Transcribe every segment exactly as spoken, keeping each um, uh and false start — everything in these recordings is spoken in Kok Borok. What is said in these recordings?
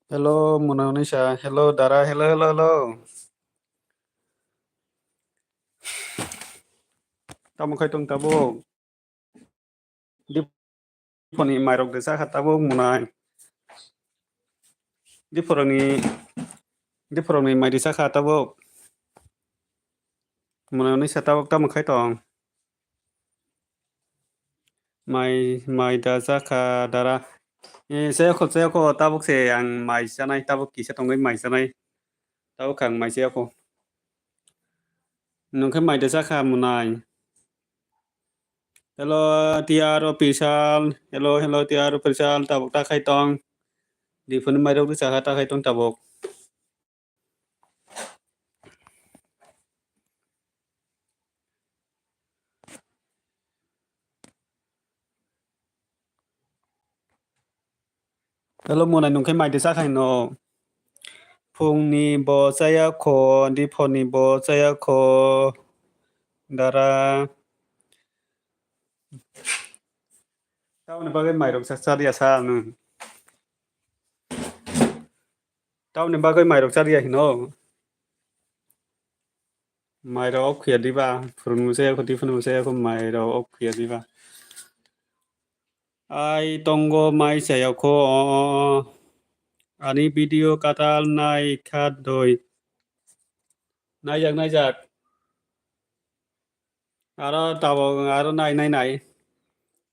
Hello, Mona Unisa. Hello, Dara. Hello, hello, hello. Tamo khai tong tabuk? Diphoni mairok de sakha tabuk Mona. Diphoroni, diphoroni mai de sakha tabuk. Mona Unisa tabuk tamo khai tong? Mai, mai da sakha Dara. Eh, chayokho, chayokho, tabuk se ang mai chanai, tabuk kisa tongwi mai chanai. Tabuk ang mai chayokho. Nungkhe mai da sakha Mona. Hello, T R official. Hello, hello, T R official. Tabuk ta khai tong? Diphoni mairok de sakha ta khai tong tabuk? Hello, Mona nungkhe mai de sakha no? Phungni bo chayokho, diphorni bo chayokho, Dara. Tamoni bagwi mairok cha-, chadiya sa nwng? Tamoni bagwi mairok chadiya hino? Mairok ok khuya diba? Phurungo chayokho, diphorngo chayokho, mairok ok khuya diba? Ai tongo mai chayokho, o, o, o. Ani video katal nai kha doi. Naijak, naijak. Aro tabuk, aro nai, nai, nai.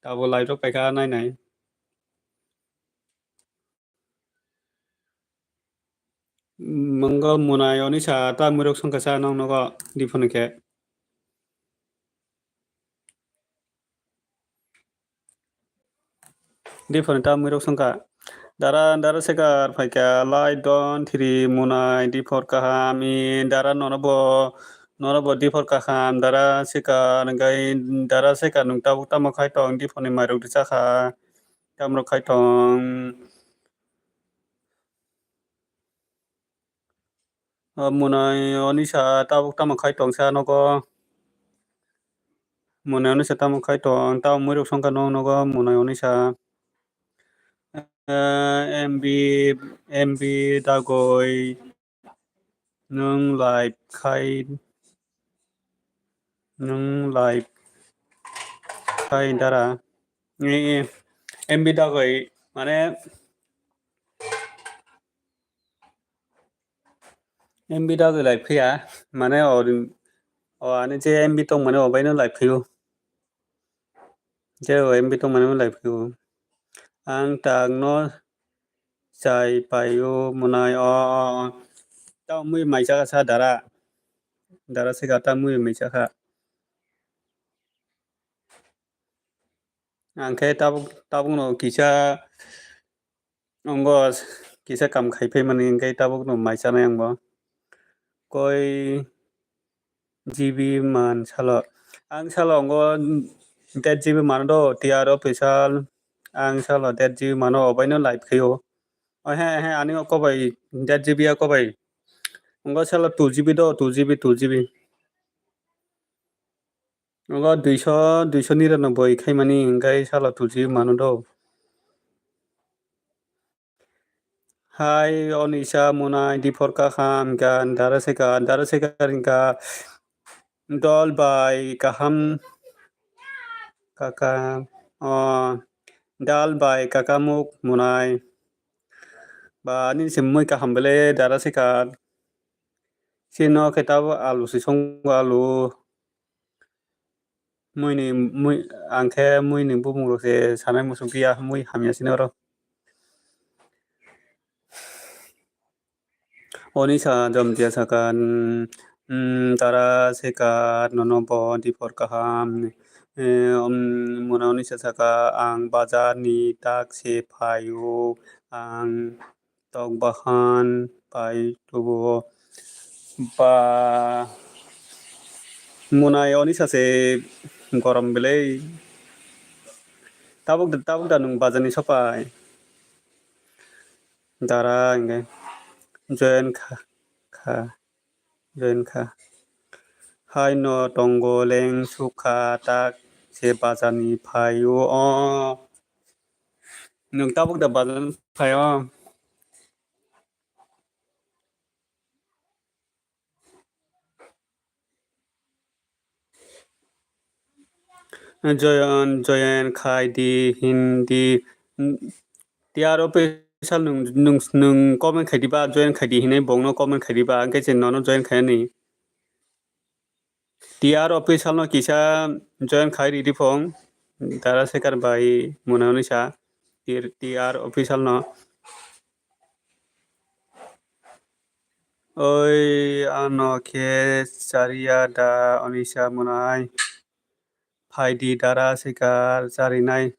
Tabuk live rok paikha nai, nai. Mwngo Mona Unisa ta mwirok songkha sa nong nogo diphoni khe. Diphoni ta mwirok songkha. Dara, Dara Sekar phaikha, like don thiri Mona, diphor kaham, i Dara nono bo, nono bo diphor kaham, Dara Sekar, hwnkhe Dara Sekar nwng tabuk tamo khai tong, diphoni mairok de sakha, tamrok khai tong. O Mona Unisa tabuk tamo khai tong sa nogo. Mona Unisa tamo khai tong, tamo mwirok songkha nong nogo Mona Unisa. Eh, M B, M B dagoi nwng live khai, nwng live khai Dara. Eh, eh, M B dagoi mane M B dagwi live phiya, mane o, o ani je M B tong mane o baino live phio. Je o M B tong mane live phio. Ang tang no chai paio Mona, o, o, o. Ta mui mai chaka sa Dara. Dara Sekar ta mui mai chaka. Ang khe tabuk, tabuk no kisa Ongo kisa kam khai phaimani hwnkhe tabuk no mai chanai ang bo. Koi G B man salo. Ang salo ongo dead G B mano do, T R official. Ang salo dead G B mano, obaino live khaio. O he, he, ani o kobai dead G B ya kobai. Ongo salo two G B do, two G B, two G B. Ogo duiso, duiso niranoboi khaimani hwnkhe salo two G B mano do. Hai Onisa Mona, diphor kaham hwnkha, Dara Sekar, Dara Sekar hwnkha dol bai kaham kaka, o, dal bai kakamuk Mona. Ba nini se mui kaham bele Dara Sekar. Chini no khe tabuk alu se songo, alu. Muini, mui, ang khe muini bumung rok se sanai muchung phiya, mui hamya sini oro. Onisa Jamatia saka, mm, mm, Dara Sekar nono bo diphor kaham. Eh, um, Mona Onisa saka, ang bazar ni tak se phaio, ang tok bahan pai tubuo. Ba Mona Onisa se gorom belai. Tabuk da, tabuk da nwng bazar ni sopai. Dara hwnkhe join kha, kha, join kha. Haino tongo leng sukha tak se bazar ni phaio. O. Nwng tabuk da bazar phai o? Join, join khai di, hindi. T R official nung, nung, nung comment khai di ba, join khai di hinwi bongno comment khai di ba, hwnkhe se nono join khai ani. T R official no kisa join khai ridi phone, Dara Sekar bai mwnai onisa, T R official no. Oi, ano khe chariya da onisa mwnai. Phaidi Dara Sekar charinai.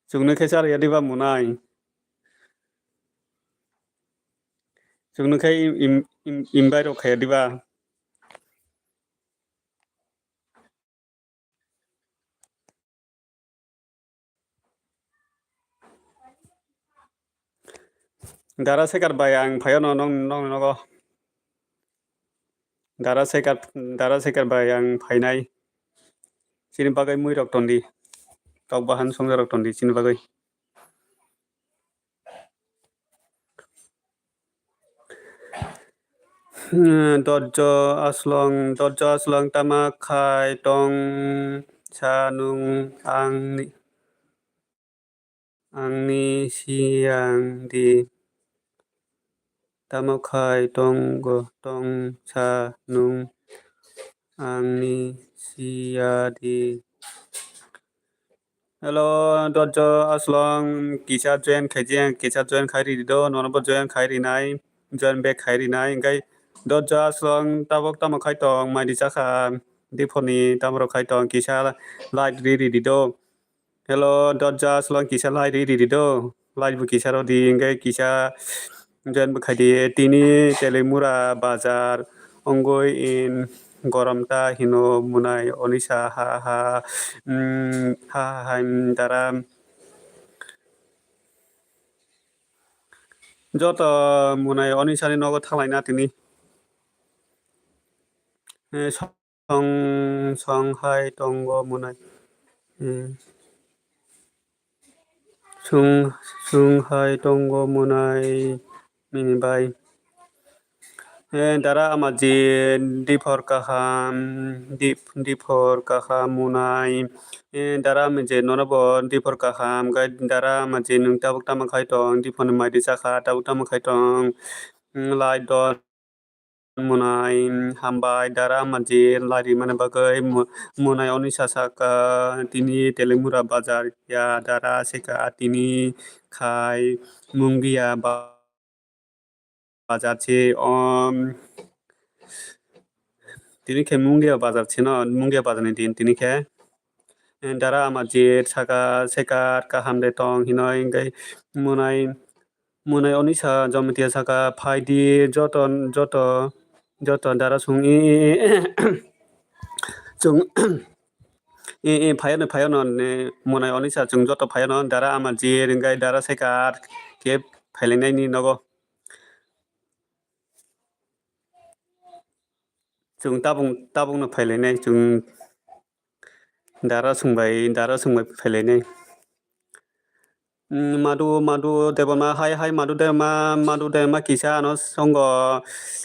Chwngno khe chariya diba mwnai. Chwngno khe im, im, im, invite rok khaya diba. Dara Sekar bai ang phaio no nong, nong nogo. Dara Sekar, Dara Sekar bai ang phainai. Chini bagwi mui rok tondi. Tok bahan songja rok tondi chini bagwi. Hmm, Dorjo Aslong, Dorjo Aslong tama khai tong sa nung ang ni, ang ni siyang di. Tamo khai tong go, tong sa nung ang ni siya di. Hello, Dorjo Aslong, kisa join khai jeng, kisa join khai ridi do, nono bo join khai rinai, join back khai rinai, hingkai Dorjo Aslong tabok tamo khai tong, mai di chakha, diphoni tamo rok khai tong, kisa like ri ridi do. Hello, Dorjo Aslong kisa like ri ridi do. Like bo kisa rodi, hingke kisa join bo khaidi. Tini Telimura bazar ongoi in gorom ta hino munai onisa ha ha, mm, ha ha ha, mm, dara. Joto munai onisani nogo thanglaina tini. Eh, song, song hai tongo munai. Eh, sung, sung hai tongo munai mini bai. Eh, dara amaji diphor kaham, dip-, diphor kaham munai. Eh, dara amaji nono bo diphor kaham, gai dara amaji nung tabuk tamo khai tong, diphor ni mai di chakha, tabuk tamo khai tong. Mm, lai don. Munai, hambai, dara amaji lai rimani bagwi mu-, munai onisa saka, tini Telimura bazar ya dara seka, tini khai Mungia ba-, bazar se, om, tini khe Mungia bazar se no, Mungia bazar ni din tini khe. Dara amaji saka, seka kaham de tong hinoi, hingke munai, Munai onisa Jamatia saka, phaidi joto, joto, joto dara sung i, i, i, chung i, i, phaiyano, phaiyano, ne, munai onisa chung joto phaiyano, dara amaji ringai dara seka khe phailainai ni nogo. Chung tabung, tabung no phailainai, chung dara sung bai, dara sung bai phailainai. Mm, Madhu, Madhu Debbarma, hai, hai, Madhu Debbarma, Madhu Debbarma kisa ano songo,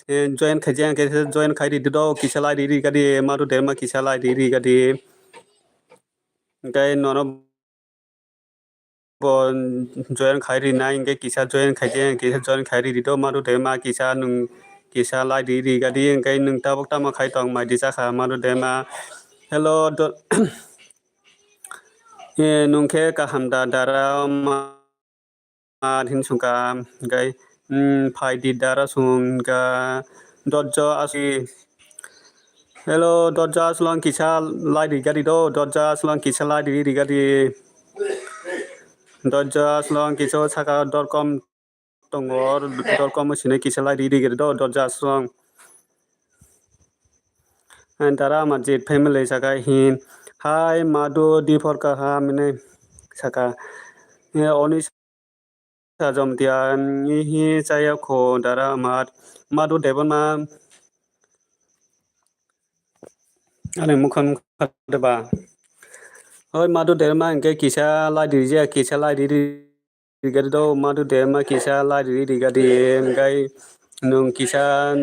eh, join khai jeng khe join khai ridi do, kisa lai riri gadi, Madhu Debbarma kisa lai riri gadi. Hingke nono bo join khai rinai, hingke kisa join khai jeng, kisa join khai riri do, Madhu Debbarma kisa nung kisa lai riri gadi, hingke nung tabuk tamo khai tong mai di chakha, Madhu Debbarma. Hello, do-, Eh, nung khe kaham da dara ma, ma hin sung ka, gai, mm, phai di dara sung ka, dojjo asi. Hello, dojjo aslong kisa lai di gari do, dojjo aslong kisa lai di ri gari. Dojjo aslong kisa saka dorkom tongo, dorkomo sini kisa lai riri giri do, dorja aswng. Dara ama jit family saka hin, hai Madhu diphor kaham hinwi saka. Oni sajom tiya, hi chaya kho dara ama Madhu Debbarma. Ani mukha mukha de ba. Oi Madhu Debbarma hingke kisa lai riri je, kisa lai riri. Rigadi do Madhu Debbarma kisa lai riri rigadi, hingkai nwng kisa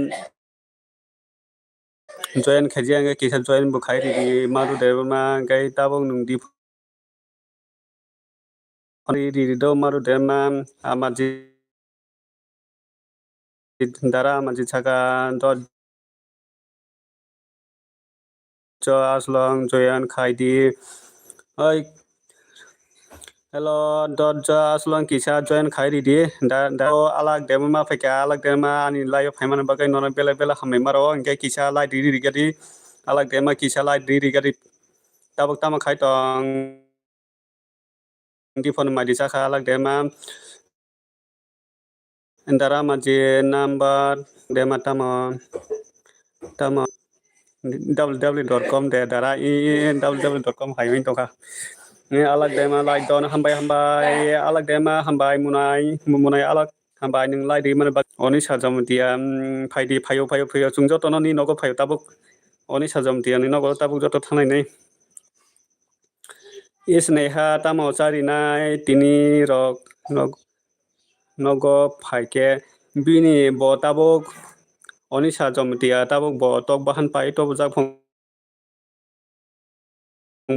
Join khaijak hwnkhe kisa join bo khai ridi, Maru Debbarma hwnkhe tabuk nwng di phone ri ri do Maru Debbarma, ama je dara ama je saka dot jo aslong join khai di. Oi, hello, dot jo aslong kisa join khai ridi. Da, da, o Alak Debbarma phaikha, Alak Debbarma ani live phaimani bagwi nono belai belai hambai maro, hwnkhe kisa like riri rikadi. Alak Debbarma kisa like riri rikadi. Tabuk tamo khai tong. Di phone mai di sakha Alak Debbarma. Dara maji number Debbarma tamo. Tamo. W W W dot com de dara i, i, W W W dot com hai wng tongkha. Ni Alak Debbarma like don hambai hambai. Alak Debbarma hambai munai, munai Alak hambai nwng like rimani bagwi. Oni sajam dia, mm, phaidi phayo phayo phayo chwng jotono ni nogo phayo tabuk. Oni sajam dia ni nogo tabuk joto thangnai nai. Isneha tamo charinai tini rok nog-, nogo phaikhe bini bo tabuk Onisa Jamatia tabuk bo tok bahan pai tobojak phung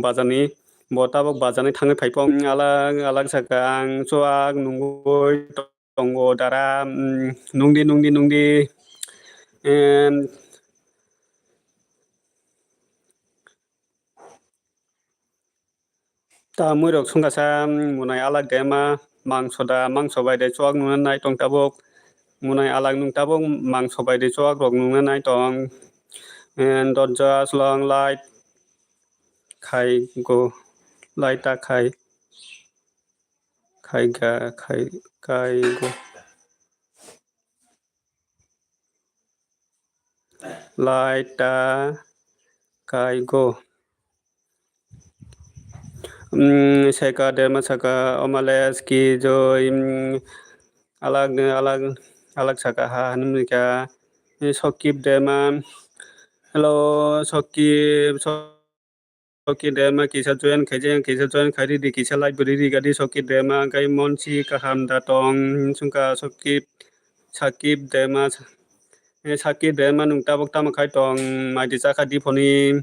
bazani, bo tabuk bazani thangwi phai phung alak alak saka ang chuak nungwi tongo dara, mm, nungdi nungdi nungdi, em, Ta mui rok sungkasa, mm, munai alak de ma mangso da, mangso bai de chuak nuna nai tong tabuk. Munai alak nung tabuk mangso bai de chuak rok nuna nai tong. En dorja slong light khai go, light ta khai, khai ga, khai, khai go. Light ta kai go. Mm, seka derma saka omales ki joi, mm, alag, alag, alag saka ha hanumika. Eh, Sokip derma. Hello, Sokip, Sokip derma kisa join khaijak, kisa join khairi di, kisa like bo riri gadi Sokip derma, kai monsi kaham da tong, sungka Sokip, Sakip derma, eh, Sakip derma nung tabuk tamo khai tong, mai di chakha di phoni,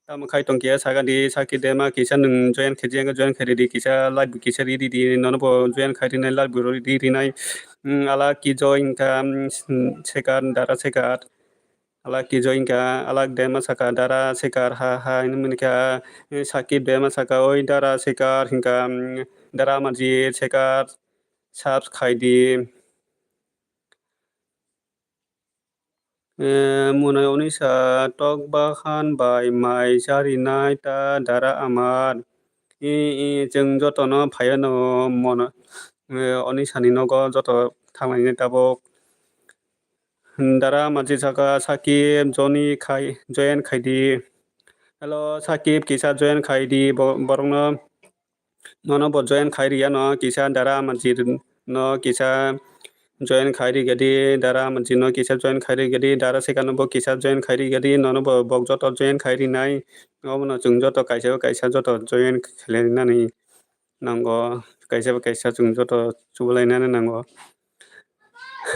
tamo khai tong kisa saka di, Sakip derma kisa nung join khaijak, join khairi di, kisa like bo kisa riri di, nono bo join khairi nai, like bo riri rinai, mm, ala ki join ka, mm, sekar, dara sekar. Alak ki join ka, alak dema saka dara sekar ha ha hinwi mani kha, eh, Sakip dema saka oi dara sekar hinka, mm, dara maji sekar subs khai di. Eh, munai onisa tok bahan bai mai charinai ta dara amar. I, i, chwng jotono phaiano mono, eh, onisani nogo joto thanglainai tabuk. Dara maji saka Sakip joni khai, join khai di. Hello, Sakip kisa join khai di, bo-, borokno, nono bo join khai riya no, kisa dara maji no kisa join khai ri gadi, dara maji no kisa join khai ri gadi, dara seka no bo kisa join khai ri gadi, nono bo bok joto join khai ri nai, obono chwng joto kaisa kaisa joto join khlai nani nango, kaisa kaisa chwng joto chubulai nani nango.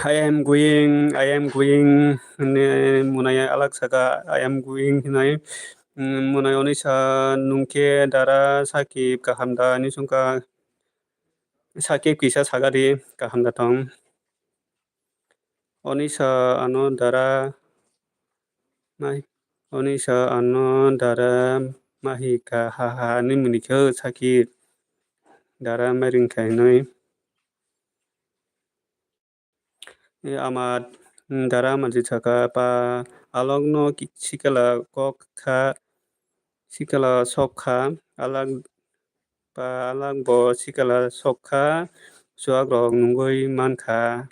I am going, I am going, hwnwi munai alak saka, I am going hwnwi, mm, munai onisa nungkhe dara Sakip kaham da hinwi sungkha, Sakip kisa sagadi kaham da tong. Onisa ano dara mai, onisa ano dara mahi ka ha ha hinwi muni khe Sakip dara mairing khainwi. E ama dara maji saka pa alokno ki-, sikala kok kha, sikala sok kha, alak pa alak bo sikala sok kha, chuak rok nungwi man kha.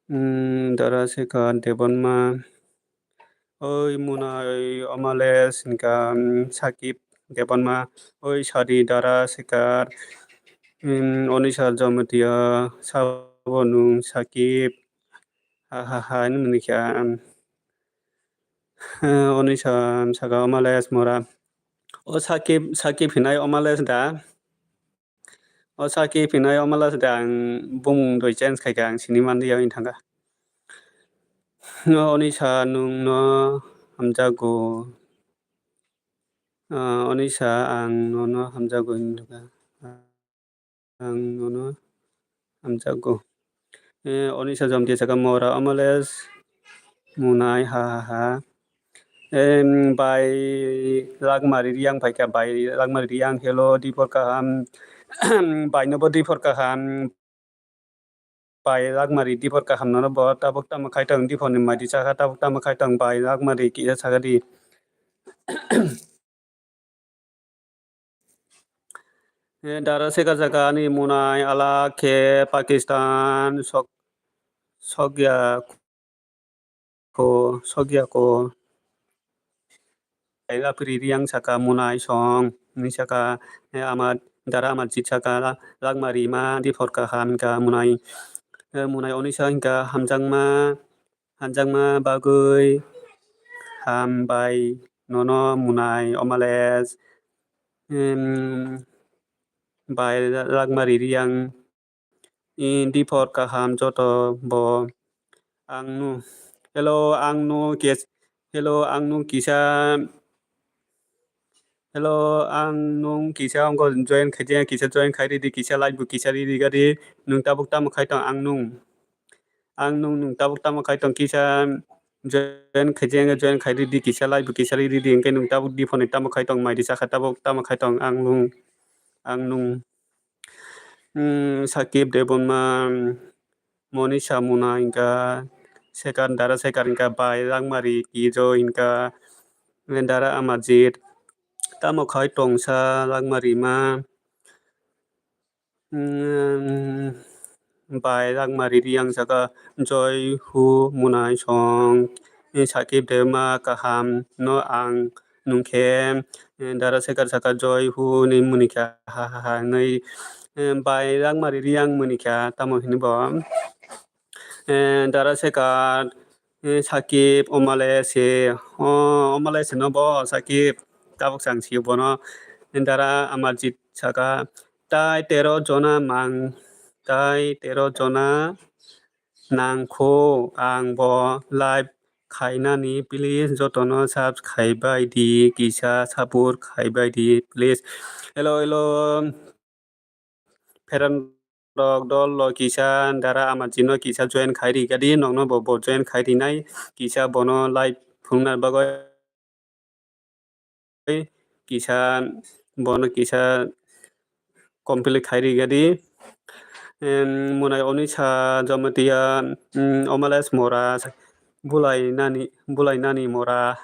Mm, dara seka debonma. Oi munai omales hinka, mm, Sakip debonma. Oi sadi dara sekar, mm, onisa jomotia sabo nung Sakip. Ha ha ha hinwi muni kha, mm, onisa saka omales mora. O Sakip, Sakip hinai omales da. O Sakip hinai omales da ang bumung doi change khaikha ang sini mandi ya wng thangkha. Onisa, nwng no hamjago. Ah, Onisa, ang nono hamjago hinwi kha. Ang nono hamjago. Eh, Onisa Jamatia saka, mora Omales munai, ha ha ha. Em, bai Lakmari Riang phaikha, bai Lakmari Riang, hello, diphor kaham. Bai nobo diphor kaham. Bai Lakmari diphor kaham nono bo tabuk tamo khaitong, diphor ni maidi chakha tabuk tamo khaitong, bai Lakmari kisa sakadi. Eh, dara seka saka ani munai ala khe Pakistan sok, sokya ko, sokya ko. Bai Lakmari Riang saka, munai song, hinwi saka, eh, ama, dara Amarjit saka, la-, Lakmari ma diphor kaham hinka munai, eh, munai Onisa hinka hamjakma, hamjakma bagwi hambai nono munai Omales, em, bai Lakmari Riang. Diphor kaham joto bo. Ang nu, hello, ang nu kes-, hello, ang nu kisa, hello, ang nung kisa ongo join khaijak, kisa join khai ridi, kisa like bo kisa ridi gadi, nung tabuk tamo khai tong ang nung. Ang nung, nung tabuk tamo khai tong kisa join khaijak, join khai ridi, kisa like bo kisa ridi, hingke nung tabuk diphor ni tamo khai tong, maidi chakha tabuk tamo khai tong ang nung, ang nung. Hmm, Sakib Debbarma, Monisa Muna hinka, Sekar, dara Sekar hinka, bai Lakmari Kijo hinka, dara Amarjit, tamo khai tongsa Lakmari ma, hmm, bai Lakmari Riang saka, Joy Hu Munai Song, Sakib Debbarma kaham no ang nung khe, eh, dara Sekar saka, Joy Hu ni muni kha, ha, ha, ha, nui, eh, bai Lakmari Riang muni kha, tamo hini bo. Eh, dara Sekar, eh, Sakib, Omale se, o, Omale se no bo, Sakib, tabuk sang si bono, dara Amarjit saka, tai tero jona mang, tai tero jona nangkho, ang bo live khainani, please jotono subscribe bai di, kisa support khai bai di, please. Hello, hello. Pheran rok dol lo kisa dara Amarjit no kisa join khai ri gadi, nokno bo, bo join khai rinai, kisa bono live phunukna bagwi. Kisa bono kisa complete khai ri gadi. Em, Munai Onisa Jamatia, em, Omales Mora, Bulai Nani, Bulai Nani Mora.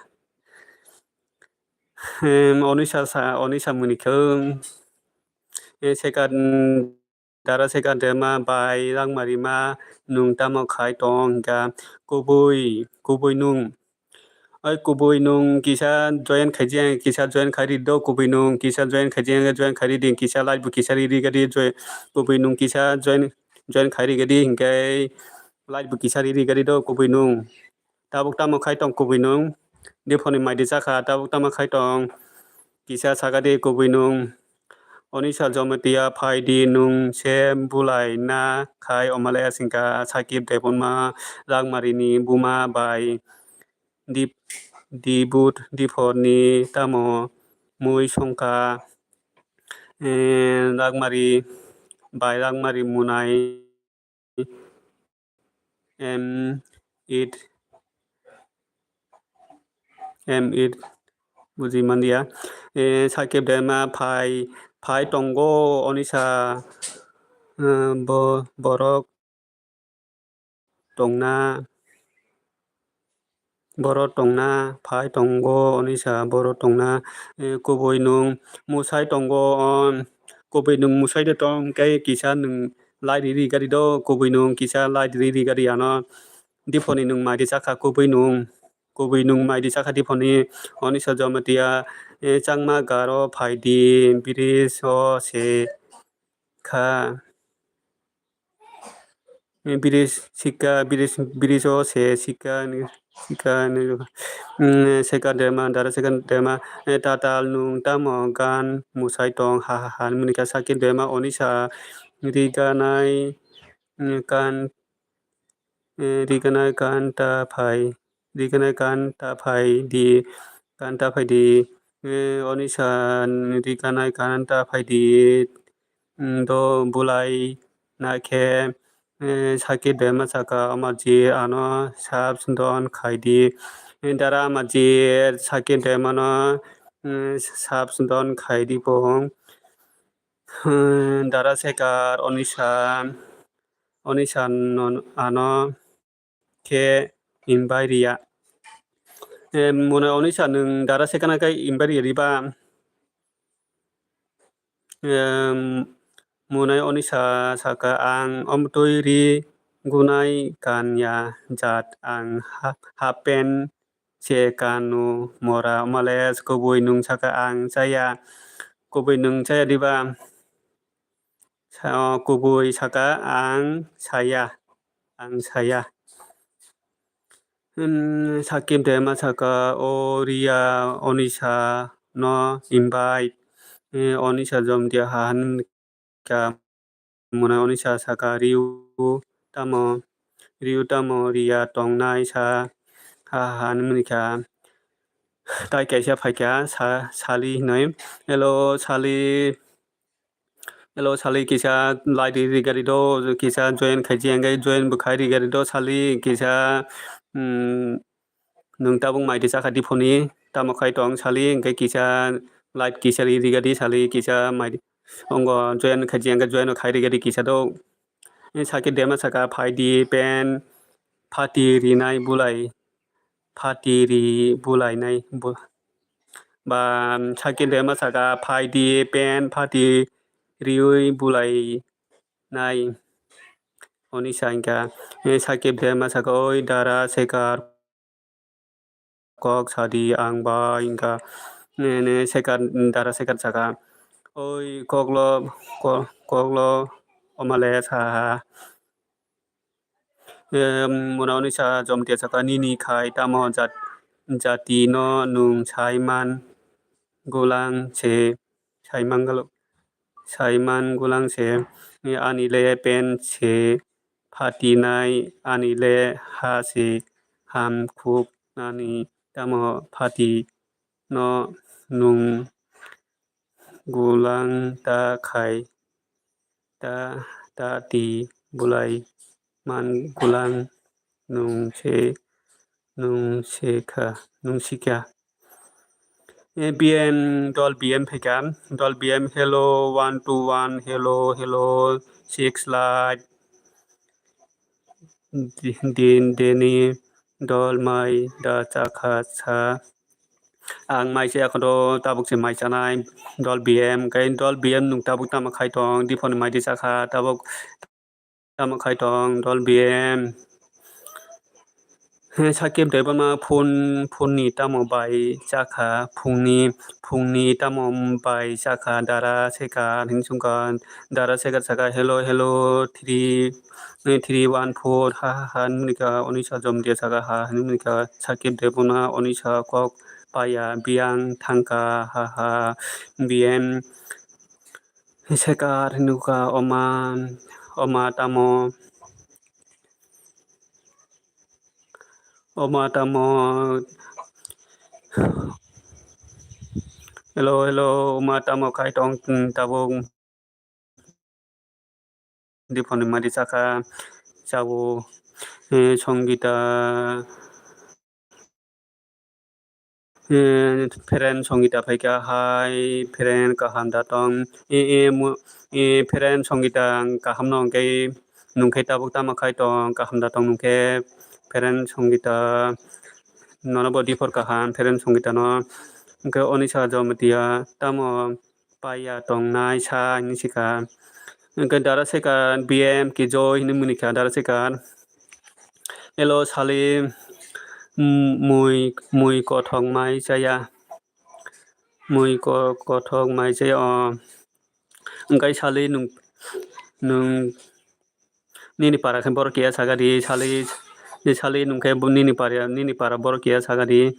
Em, Onisa sa, Onisa muni khe, em, eh, Sekar, em, dara Sekar Debbarma bai Lakmari ma nung tamo khai tong hinka kubui, kubui nung. Oi kubui nung kisa join khaijak, kisa join khai ri do kubui nung, kisa join khaijak, join khai ri di, kisa like bo kisa ri ri gadi join, kubui nung kisa join, join khai ri gadi hinke like bo kisa ri ri gadi do kubui nung. Tabuk tamo khai tong kubui nung, diphoni maidi chakha, tabuk tamo khai tong, kisa sakadi kubui nung. Onisa Jamatia phai di nung se bulai na khai Omales hinka Sakib Debbarma Lakmari ni buma bai. Dip-, Dibut, Diphor ni tamo mui songkha, eh, Lakmari bai Lakmari Munai, em, it, em, it, buji mandia. Eh, Sakib Debbarma phai, phai tongo Onisa, eh, bo-, borok tongna, borok tongna, phai tongo Onisa, borok tongna, eh, kubui nung musai tongo, o, kubui nung musai de tong, kei kisa nung light riri gari do, kubui nung kisa light riri gari ano, diphoni nung maidi chakha kubui nung, kubui nung maidi chakha diphoni, Onisa Jamatia, eh, Changma Garo phai di, bridge o se kha. Bridge sika, bridge, bridge o se sika ni, sika ni, mm, Sekar Debbarma, dara Sekar Debbarma, eh, tatal nung tamo gan musai tong, ha, ha, ha, hinwi kha Sakib Debbarma, Onisa riganai, mm, kan eh, riganai kan ta phai, riganai kan ta phai di, kan ta phai di, eh, Onisa riganai kan ta phai di, mm, do bulai na khe, eh, Sakib Dema saka, Amarji ano sab don khai di, eh, dara Amarji Sakib Dema no, eh, sab don khai di bo. Hmm, Dara Sekar, Onisa, Onisa non ano khe imbai riya. Em, mone Onisa nwng Dara Sekar na khe imbai riya riba? Em, mone Onisa saka, ang omtwi ri gunai kan ya jat, ang ha-, hapen che kanu mora males, kubui nwng saka ang chaya, kubui nwng chaya diba? Sa-, kubui saka ang saya, ang saya. Hmm, Sakib Dema saka, o Riya, Onisa no invite. Eh, Onisa Jomtia ha han ka mona Onisa saka, Riu tamo, Riu tamo Riya tongnai sa ha han mani kha. Tai kaisa phaikha sa, Sali hinwi. Hello, Sali. Hello, Sali, kisa like ri, rigari do, kisa join khaiji, hingke join bo khai rigari do, Sali, kisa, mm, nwng tabuk mai di chakha di phone ni, tamo khai tong, Sali, hingke kisa like kisa ri, rigadi, Sali, kisa mai di, ongo join khaiji, hingke join khai rigadi kisa do. Sakhe Dema saka, phai di, pen, phati rinai bulai, phati ri bulainai bu-, ba, Sakib Dema saka, phai di, pen, phati riui bulainai. Oni sa hingka, eh, Sakib Dema saka, oi Dara Sekar, kok sadi ang bai hingka, ne, ne, Sekar, Dara Sekar saka, oi koklo, ko-, koklo, omale sa ha. Em, mona Onisa Jomtia saka, nini khai tamo jat-, jati no nwng saiman gulang se, saiman galo, saiman gulang se, ani le pen se phatinai, ani le ha se ham khuk nani, tamo phati no nwng gulang ta khai, ta, ta ti bulai man gulang nwng se, nwng se kha, nwng si kha. Eh, B M, dol B M phaikha, dol B M, hello, one two one, hello, hello, six light. Di-, din, deni, dol mai, da, chakha, sa. Ang mai se akhono tabuk se mai chanai, dol B M, kai dol B M nwng tabuk tamo khai tong, diphoni mai di chakha, tabuk tamo khai tong, dol B M. He, Sakib Debbarma phone, phone ni tamo bai chakha, phungni, phungni tamo bai chakha, Dara Sekar, hinsungkha, Dara Sekar saka, hello, hello, three, eh, three one four, ha, ha, ha, hinwi kha, Onisa Jomtia saka, ha, hinwi kha, Sakib Debbarma, Onisa kok paya, biyang thangkha, ha, ha, B M. Sekar hinukha, oma, oma tamo, oma tamo. Hello, hello, oma tamo khai tong, mm, tabuk. Diphoni mari chakha, chao, eh, Songita. Eh, friend Songita phaikha, hai, friend kaham da tong? Eh, eh, mo-, eh, friend Songita, ang kaham no hwnkhe, nwng khe tabuk tamo khai tong, kaham da tong nwng khe, friend Songita, nono bo diphor kaham, friend Songita no, hwnkhe Onisa Jamatia, tamo paiya tongnai sa hinwi sikha. Hwnkhe Dara Sekar B M Kijoy hinwi muni kha Dara Sekar. Hello Sali, mm, mui, mui kothok mai chaya. Mui ko-, kothok mai chaya o. Hwnkhe Sali nwng, nwng nini para khe borok kiya saka di, Sali, Sali nwng khe bo nini para, nini para borok kiya saka di.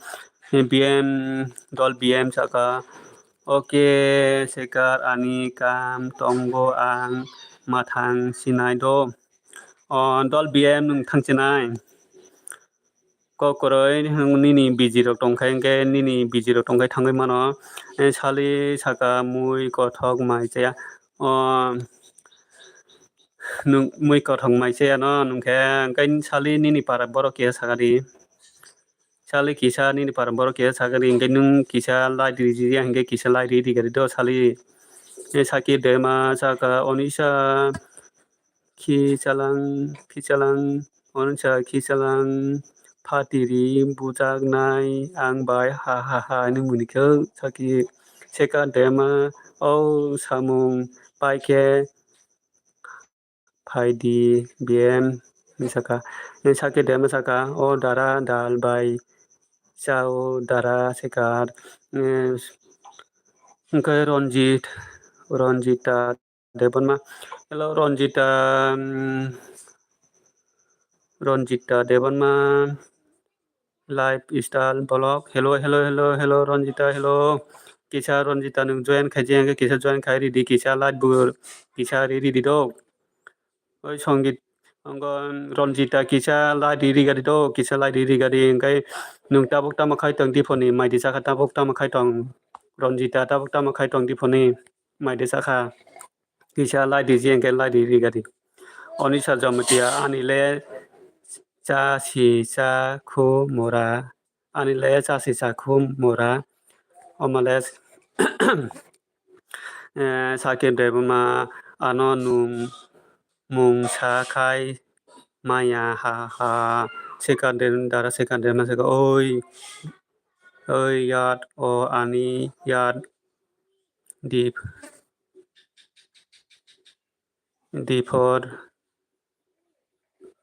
B M dol B M saka, oke, Sekar ani kam tongo, ang mathang sinai do. O dol B M nwng thangchinai. Kok kwrwi nwng nini biji rok tongkha, hwnkhe nini biji rok tongkha thangwi mano. Eh, sali saka mui kothok mai chaya. O nwng mui kothok mai chaya no nwngkhe, hwnkhe sali nini para borok kisa sakha di. Sali kisa nini para borok kisa sakha di, hwnkhe nwng kisa light riji ya, hwnkhe kisa light ridi gari do sali. Eh, Sakib Dema saka, Onisa khichalang, khichalang, Onisa khichalang, phatiri bujaknai ang bai, ha, ha, ha, hinwi muni khe saki Sekar Dema, o samung pai khe phaidi B M hinwi saka. Sakib Dema saka, o dara dal bai chao dara Sekar. Hwnkhe Ranjit, Ranjita Debbarma. Hello, Ranjita, mm, Ranjita Debbarma, Lifestyle Vlog. Hello, hello, hello, hello, Ranjita, hello. Kisa Ranjita nwng join khaijak, hwnkhe kisa join khai ridi, kisa like bo kisa ri ridi do. Oi Songit, ongo Ranjita kisa light riri gari do, kisa light riri gari, hwnkhe nwng tabuk tamo khai tong diphoni, mai di sakha tabuk tamo khai tong, Ranjita tabuk tamo khai tong diphoni, mai di sakha, kisa light riji hwnkhe light riri gari. Onisa Jamatia, ani le cha si cha khu mora, ani le cha si cha khu mora, omale Eh, Sakib Debbarma, ano nwng mung sa khai maya ha ha. Sekar Dem-, dara Sekar Debbarma saka, oi, oi, yat, o, ani, yat, dip, diphor,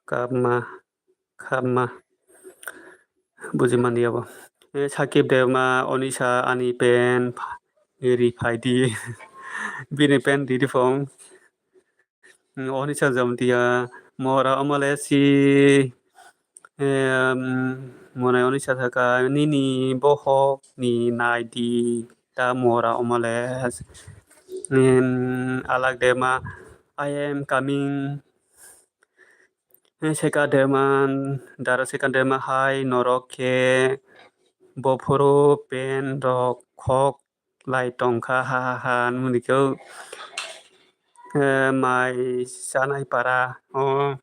kapma, kapma. Buji mani abo. Eh, Sakib Debbarma, Onisa ani pen pha-, ri phai di. Bini pen di di phone. Hmm, Onisa Jamatia, mora omale si, em, mone Onisa saka, nini bohok ni nai di, ta mora omale. Em, Alak Debbarma, I am coming. Sekar Debbarma, dara Sekar Debbarma hai norok khe bophuru pen rok khok lai tongkha ha ha ha nwngkhe, eh, mai chanai para o,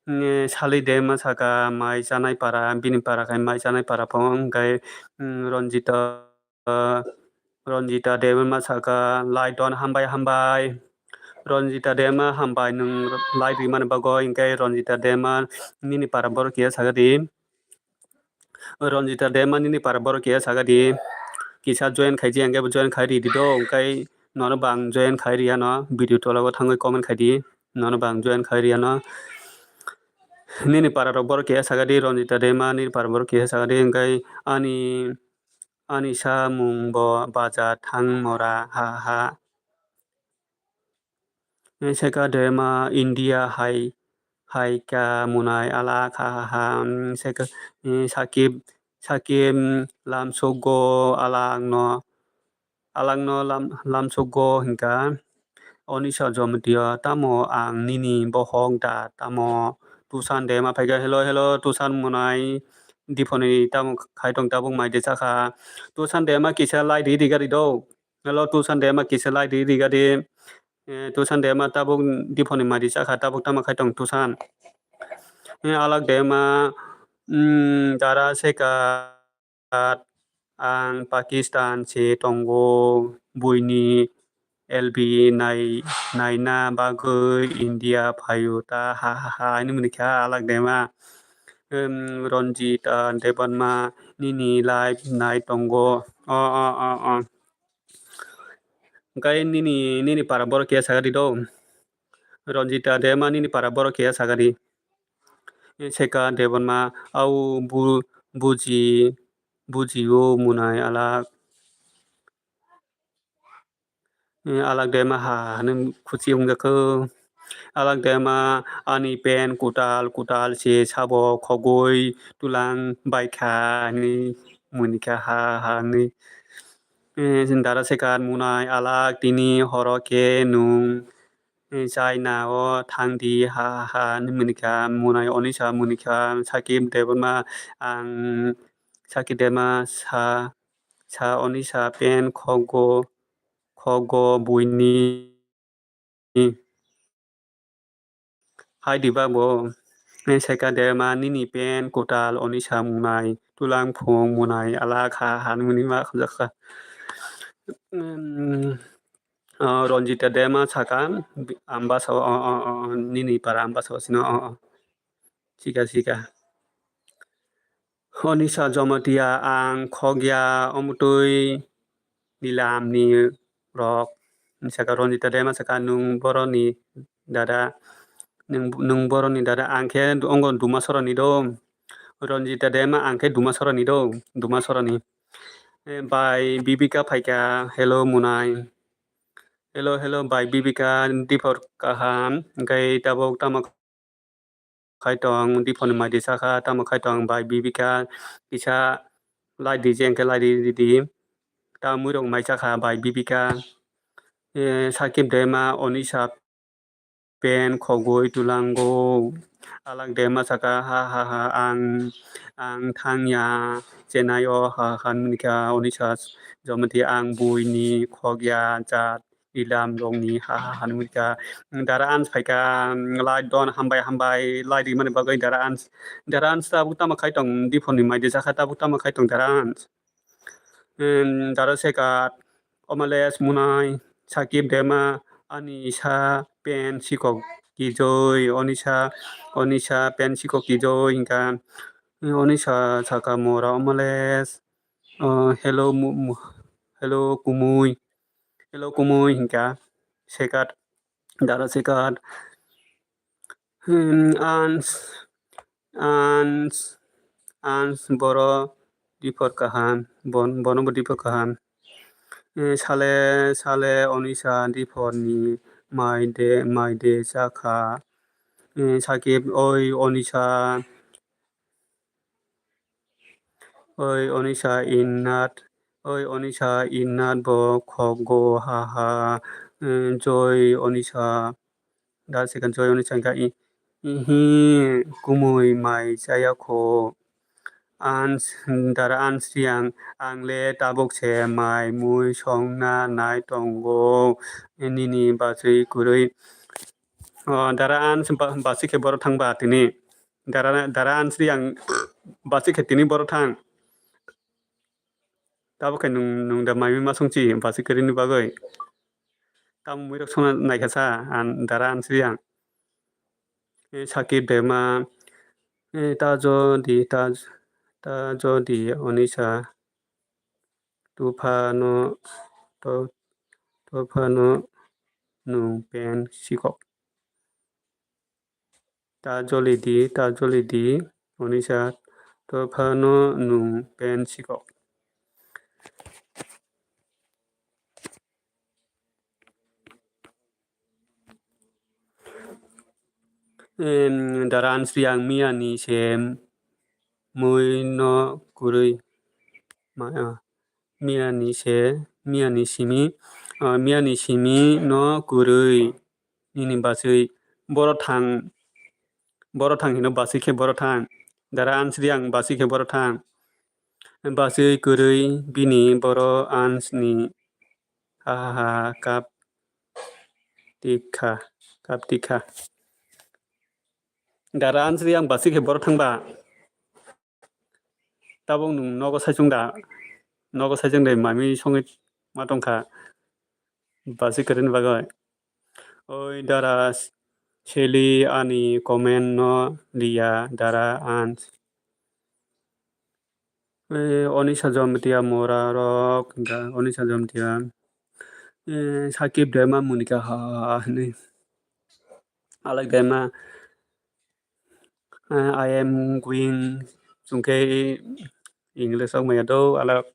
eh, Sali Debbarma saka mai chanai para, bini para khai mai chanai para phano hwnkhe, mm, Ranjita, Ranjita Debbarma saka, like don hambai hambai. Ranjita Debbarma hambai nwng like rimani bagwi, hwnkhe Ranjita Debbarma nini para borok kisa saka di. Ranjita Debbarma nini para borok kisa saka di. Kisa join khaiji hwnkhe join khai ridi do, hwnkhe nono bang join khai riya no, video tola o thangwi comment khai di. Nono bang join khai riya no. Nini para rok borok kisa saka di, Ranjita Debbarma nini para borok kisa saka di, hwnkhe ani Ani samung bo baja thang mora ha ha. Sekar Debbarma India hai, hai ka munai alak ha ha ha. Sekar, eh, Sakib, Sakib lamsogo alak no, alak no lam, lamsogo hinka. Onisa Jamatia, tamo ang nini bohok da, tamo Tusan Debbarma phaikha, hello, hello, Tusan munai, diphoni tamo khai tong tabuk mai de chakha. Tusan Debbarma kisa like di, di gari do. Hello, Tusan Debbarma kisa like di, di gari. Eh, Tusan Debbarma tabuk diphoni mai de chakha, tabuk tamo khai tong Tusan. Eh, Alak Debbarma, mm, dara seka. Ang Pakistan se tongo, buini L B nai, naina bagwi India phaio ta ha ha ha, hinwi muni kha Alak Debbarma. Em, Ranjita Debbarma nini live nai tongo. O, o, o, o. Hwnkhe nini, nini para borok kisa saka di do. Ranjita Debbarma nini para borok kisa saka di. Sekar Debbarma, au bu-, buji, buji o munai alak. Alak Debbarma ha, ha, hinwi khuchi wngjakha. Alak Debbarma ani pen kwtal, kwtal se sabo khogwi tulang baikha hinwi munikha ha, ha, hinwi. Dara Sekar munai alak tini horo khe nwng China o thang di, ha ha ha, hinwi muni kha. Munai Onisa muni kha, Sakib Debbarma, ang Sakib Debbarma sa, sa Onisa pen khogo, khogo buini. Hai di ba bo, Seka Debbarma nini pen kwtal Onisa munai, tulang phung munai, ala kha, ha muni ma khajak kha. Em, ah, Ranjita Debbarma saka, Ambasa o, o, o, o, nini para Ambasa o sino, o, o. Sika, sika. Onisa Jamatia ang khokya omotwi nilam ni rok. Saka Ranjita Debbarma saka, nwng boroni dada, nwng, nwng boroni dada, ang khe ongo Dumasora ni do. Ranjita Debbarma ang khe Dumasora ni do, Dumasora ni. Eh, bai Bibika phaikha, hello munai. Hello, hello, bai Bibika, diphor kaham, hwnkhe tabuk tamo khai tong, diphor ni mai di sakha, tamo khai tong, bai Bibika, kisa lai di, je hwnkhe lai di, di, di. Ta muirok mai sakha, bai Bibika, eh, Sakib Debbarma, Onisa pen khogwi tulango. Alak Debbarma saka, ha, ha, ha, ang, ang thangya Chennai o, ha, ha, hwnwi kha Onisa Jamatia, ang buini khokya jat ilam rokni, ha, ha, ha, hwnwi kha. Dara Ans phaikha, lai don, hambai, hambai, lai rimani bagwi Dara Ans. Dara Ans tabuk tamo khai tong, diphor ni mai di sakha, tabuk tamo khai tong Dara Ans. Em, Dara Sekar, Omales Munai, Sakib Debbarma, ani sa pen sikok kijoi, Onisa, Onisa pen sikok kijoi, hwnkha, Onisa saka mora Omales, o, hello, mu-, mu-, hello, kumui, hello, kumui, hwnkha, Sekar, Dara Sekar, Hmm, ans, ans, ans boro diphor kaham, bon-, bono bo diphor kaham. Eh, sale, sale Onisa diphor ni mai de, mai de chakha. Eh, Sakib, oi Onisa, oi Onisa innat, oi Onisa innat bo khokgo ha ha, eh, joi Onisa. Da sikha joi Onisa hwnkha i-, ihi kumui mai chaya kho. Ans, Dara Ans Riang, ang le tabuk se mai mui songna nai tongo, nini bachwi kwrwi. O, Dara Ans ba-, bachwi khe boro thang ba tini. Dara, Dara Ansri ang basi khe tini boro thang. Tabo khe nung, nung da mai ma songchi basi kwrwini bagwi. Tamo muirok songna naikha sa ang Dara Ansri ang. E, Sakib Debbarma, e, ta jodi, ta, ta jodi Onisa. Tuphano, to-, tuphano nwng pen sikok. Ta joli di, ta joli di, Onisa, tuphano nwng pen sikok. Em, Dara Ansri ang miya ni se mui no kwrwi. Ma-, ah, miya ni se, miya ni simi, ah, miya ni simi no kwrwi. Nini bachwi boro thang, boro thang hino bachwi khe boro thang. Dara Ansri ang bachwi khe boro thang. Bachwi kwrwi bini boro Ansni ha ha ha kap tikha, kap tikha. Dara Ansri ang basi khe boro thangba. Tabuk nwng nogo saichung da. Nogo saichung de mami songwi ma tongkha. Basi kwrwini bagwi. Oi Dara Seli ani comment no liya Dara Ans. Eh, Onisa Jamatia mora rok, da, Onisa Jamatia. Eh, Sakib Debbarma munika ha, ha, ha, hinwi. Alak Debbarma, eh, I am going, chwngkhe English rok maya do, alak.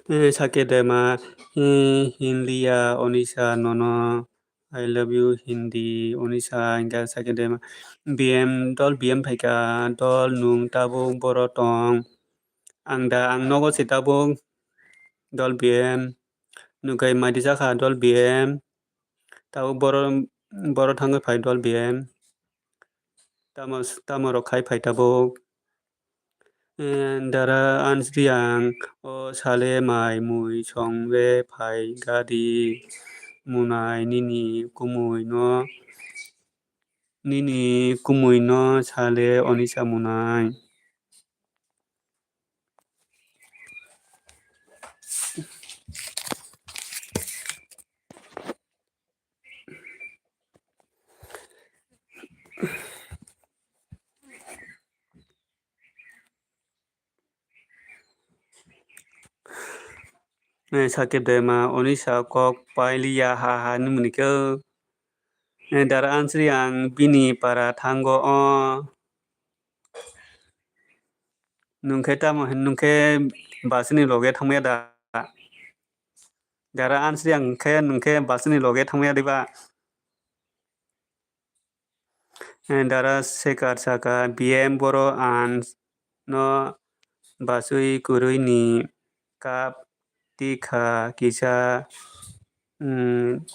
Eh, Sakib Debbarma, eh, hinliya Onisa nono I love you, Hindi, Onisa, hingkha sakhe de B M, dol B M phaikha, dol nwng tabuk boro tong. Ang da, ang nogo se tabuk, dol B M. Nwng khe mai di jakha, dol B M. Tabuk boro, boro thangwi phai, dol B M. Tamo, tamo rok khai phai tabuk. Eh, dara ansri ang o sale mai mui song we phai gadi munai nini kumui no, nini kumui no sale Onisa munai. Eh, Sakib Dema, Onisa kok pailiya ha ha hinwi khe. Eh, dara ansri ang bini para thango o. Nwng khe tamo hin, nwng khe bus ni loge thangmaya da? Dara ansri ang khe, nwng khe bus ni loge thangmaya diba? Eh, dara Sekar saka, B M boro ang no basui kwrwi ni kap tikha kisa, mm,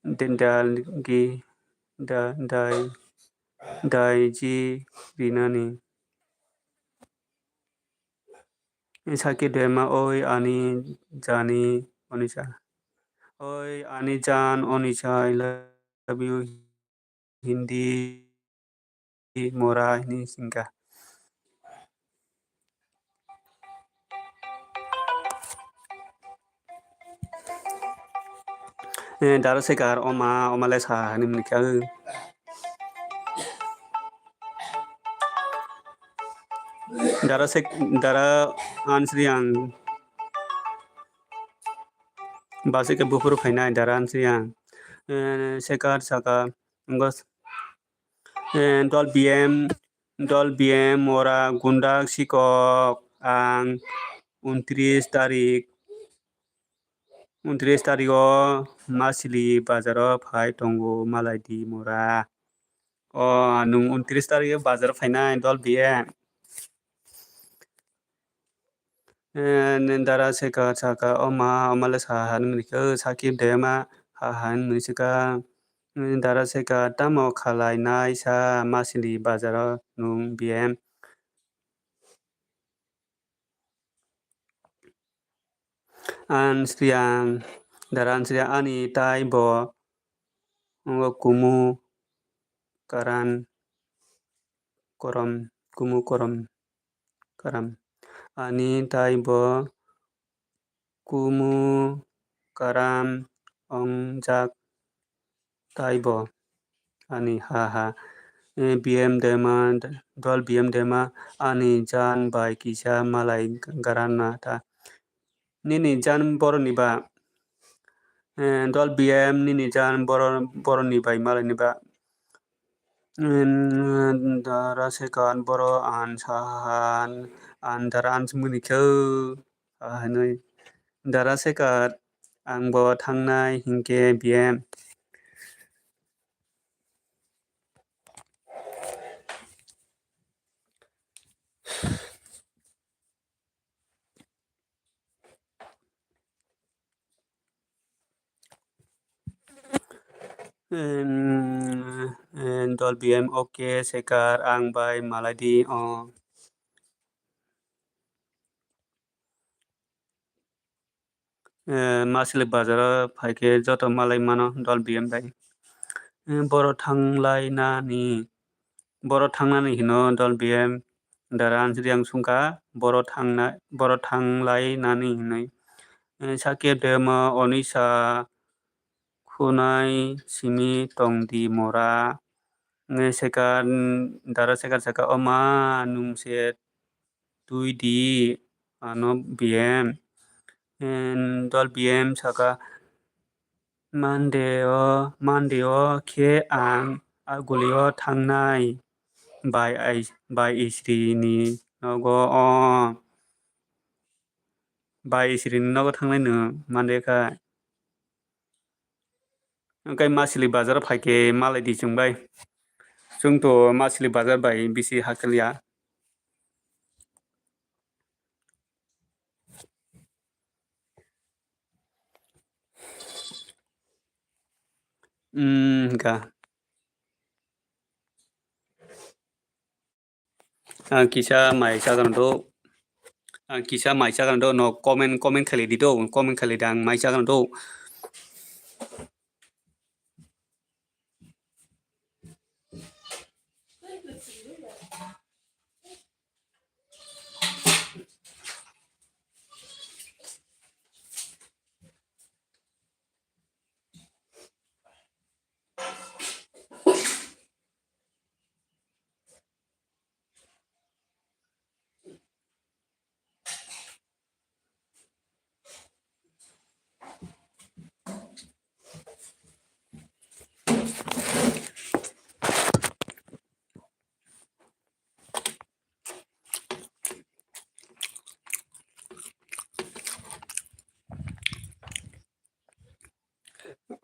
dendal gi da, dai, dai ji rinani. Sakhe dema, oi ani jani Onisa. Oi ani jan Onisa, I love you, Hindi mora hinwi singkha. Eh, dara Sekar, oma, oma le sa hinwi muni kha. Dara Sek-, dara ansri ang basi khe buphuru phainai dara ansri ang. Eh, Sekar saka, ngo, eh, dol B M, dol B M ora gundak sikok ang untris tarik, untris tarik o Masili bazar o phai tongo malai di mora. O, nwng untris tarik o bazar phainai dol B M. Eh, dara Sekar saka, oma, oma le sa ha hinwi khe, Sakib Dema ha ha hinwi swkha. Eh, dara Sekar tamo khalai nai sa Masili bazar o nwng B M. Ansri ang, dara ansri ani tai bo wngkha kumu karan korom, kumu korom karam. Ani tai bo kumu karam wngjak tai bo ani ha ha. Eh, B M Dema, dol B M Dema, ani jan bai kisa malai garana ta. Nini jan boroni ba, eh, dol B M nini jan boro-, boroni bai malai ni ba. Em, dara Sekar boro ang sahan, ang dara ang sumuni khe, ah, hinwi. Dara Sekar, ang bo thangnai hinkhe B M. Em, em, dol B M, okay, Sekar, ang bai malai di, oh. Eh, Masili bazar o phai khe joto malai mano dol B M bai. Eh, boro thanglai nani, boro thangnani hino dol B M dara ansri ang sungkha, boro thangna, boro thanglai nani hinwi. Eh, Sakib Dema, Onisa khunai simi tong di mora. Eh, Sekar, dara Sekar saka, oma nwng se twi di ano B M. Em, dol B M saka, Monday o, Monday o khe ang aguli o thangnai bai ai-, bai isri ni nogo o, bai isri ni nogo thangnai nwng Monday kha. Hwnkhe Masili bazar phaikhe malai di chwng bai. Chwng to Masili bazar bai bisi hakhe liya. Hmm, hwnkha. Ang kisa mai chagano do. Ang kisa mai chagano do. No comment, comment khailai di do. Comment khailai di, ang mai chagano do.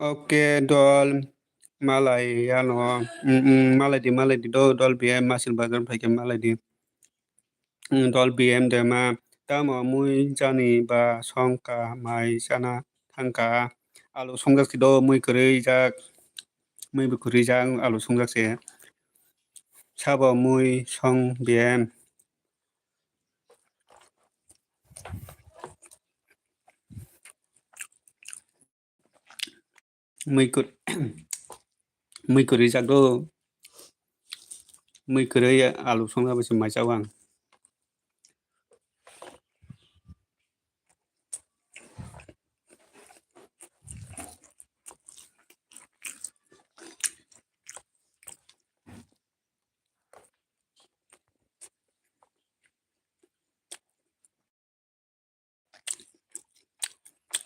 Oke, dol malai ano, mm, mm, malai di, malai di do, dol B M Masili bazar phaikhe malai di. Mm, dol B M de ma, tamo mui jani ba songkha mai chana thangkha, alu songjak si do, mui kwrwi jak, mui bo kwrwi jak, alu songjak se. Sabo mui song B M. Mui kwr-, mui kwrwi jak do. Mui kwrwi alu songna bai se mai chao ang.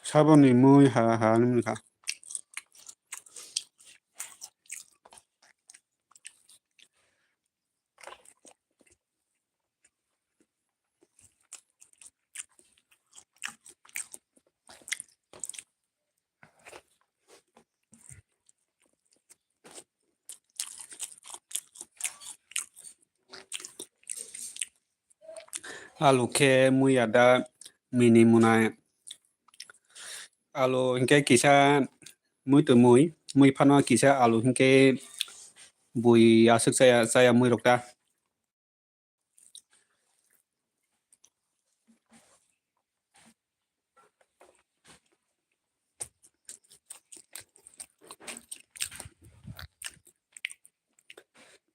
Saboni mui ha ha nung kha. Alu khe mui ada mini munai. Alu hinkhe kisa mui to mui, mui phano kisa alu hinkhe bui aswk chaya, chaya mui rok ta.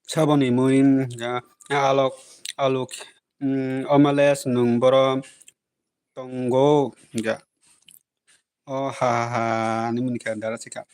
Saboni mui, mm, ja, alok, alok, mm, omales nung boro tongo, ja. O ha ha ha, ni muni khe dara sika.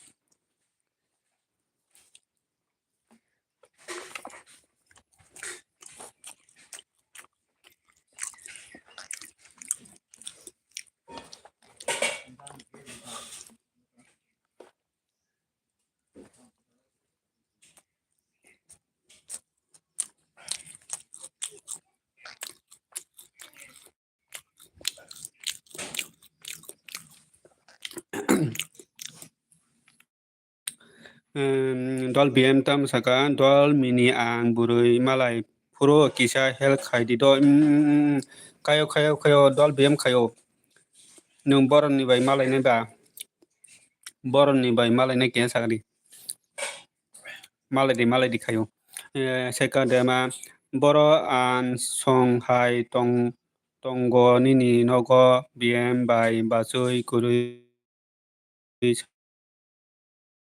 Em, dol B M tam saka, dol mini ang bwrwi malai phuru kisa help khai di do. Em, em, em, em. Khayo, khayo, khayo, dol B M khayo. Nwng boroni bai malai nai ba? Boroni bai malai nai khe sakni. Malai di, malai di khayo. Eh, seka dema, boro ang song hai tong, tongo nini nogo B M bai bachwi kwrwi.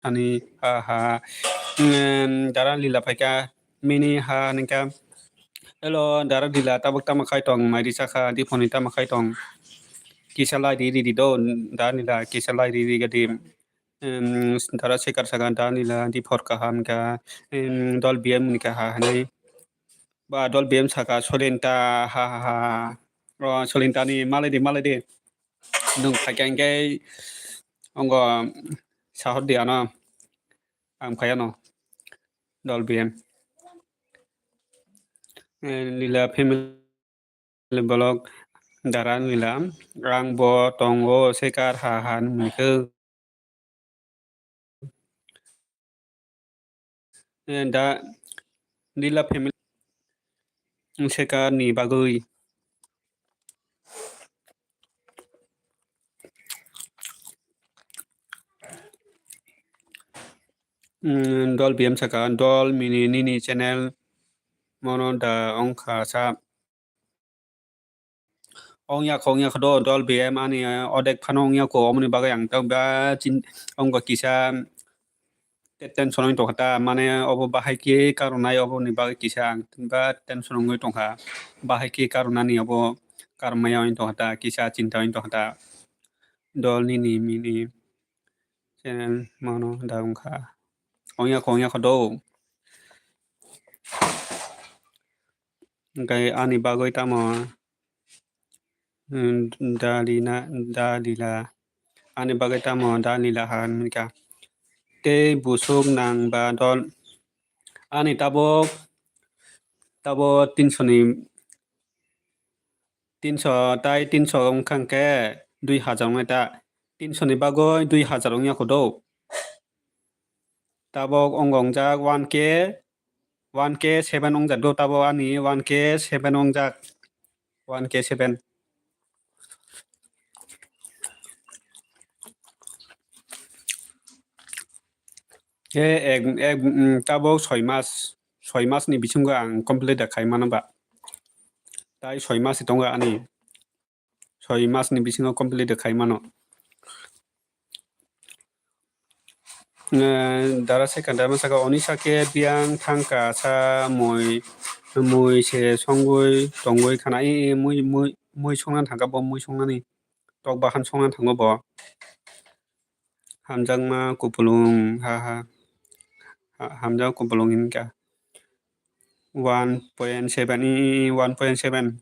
Ani ha ha. Em, dara lila phaikha, mini ha ningkha. Hello, dara lila, tabuk tamo khai tong, mai risa kha, diphoni tamo khai tong. Kisa lai ri ri di do, dara lila, kisa lai ri ri gadi. Em, dara sekar saka, dara lila, diphor kaham kha, em, dol B M ni kha ha hanai. Ba dol B M saka, solinta, ha ha ha. O, solintani, malai di, malai di. Nwng phaikha hinkhe ongo sahor di ano. Ang phai ano. Dol B M. Eh, lila family vlog dara lila. Ang bo tongo sekar ha ha nungkhe. eh, da Lila family sekar ni bagwi. Mm, dol B M saka, dol mini nini channel mono da ongkha sa. Ongya kho, ongya kho do, dol B M ani, eh, odek phano ongya kho, omoni bagwi ang tang ba chin-, ongba kisa te tension oi tongkha ta, mane obo bahai khe karwnai, oboni bagwi kisa ang ba tension ongwi tongkha, bahai khe karwnani obo karmaya oi tongkha ta, kisa chinta oi tongkha ta, dol nini mini channel mono da ongkha, ongya kho, ongya kho do. Hwnkhe ani bagwi tamo, hmm, dalina, dalila. Ani bagwi tamo dalila ha hwnwi kha. Tei busuk nang ba dol. Ani tabuk, tabuk tinso ni, tinso tai tinso wngkha hwnkhe dui hazar wngnai ta. Tinso ni bagwi dui hazar wngya kho do. Tabuk ongkha wngjak one K, one K seven wngjak do tabuk ani one K seven wngjak, one K seven. E ek, ek, mm, tabuk soi mas, soi mas ni bisingo ang complete da khai mano ba. Tai soi mas tongo ani. Soi mas ni bisingo complete khai mano. Eh, dara se kanta ma saka, oni sake biyang thangka sa mui, mui se songwi tongwi khana, i, i, mui, mui, mui songna thangka bo, mui songnani tok bahan songna thango bo. Hamjakma kupulung, ha, ha. Ha-, hamjak kupulung hinkha. One point seven, i, i, i, one point seven.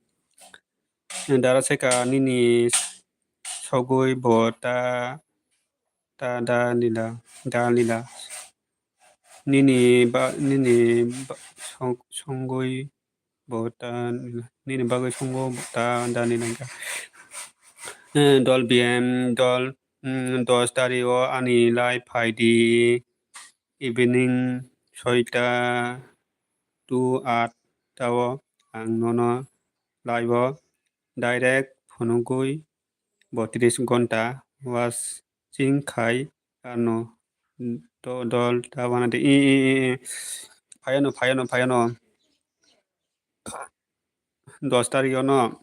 Dara seka nini sogwi bo ta, ta da lila, da lila. Nini ba, nini ba, song-, songwi bo ta, nini bagwi songo bo ta, da lila hinkha. Eh, dol B M, dol, mm, dos tarik o ani live phaidi. Evening soita to atta o ang nono live o direct phunugwi botris gonta watching khai ano do-, dol ta wana de i, i, i, i. Phayano, phayano, phayano. Dos tarik o no,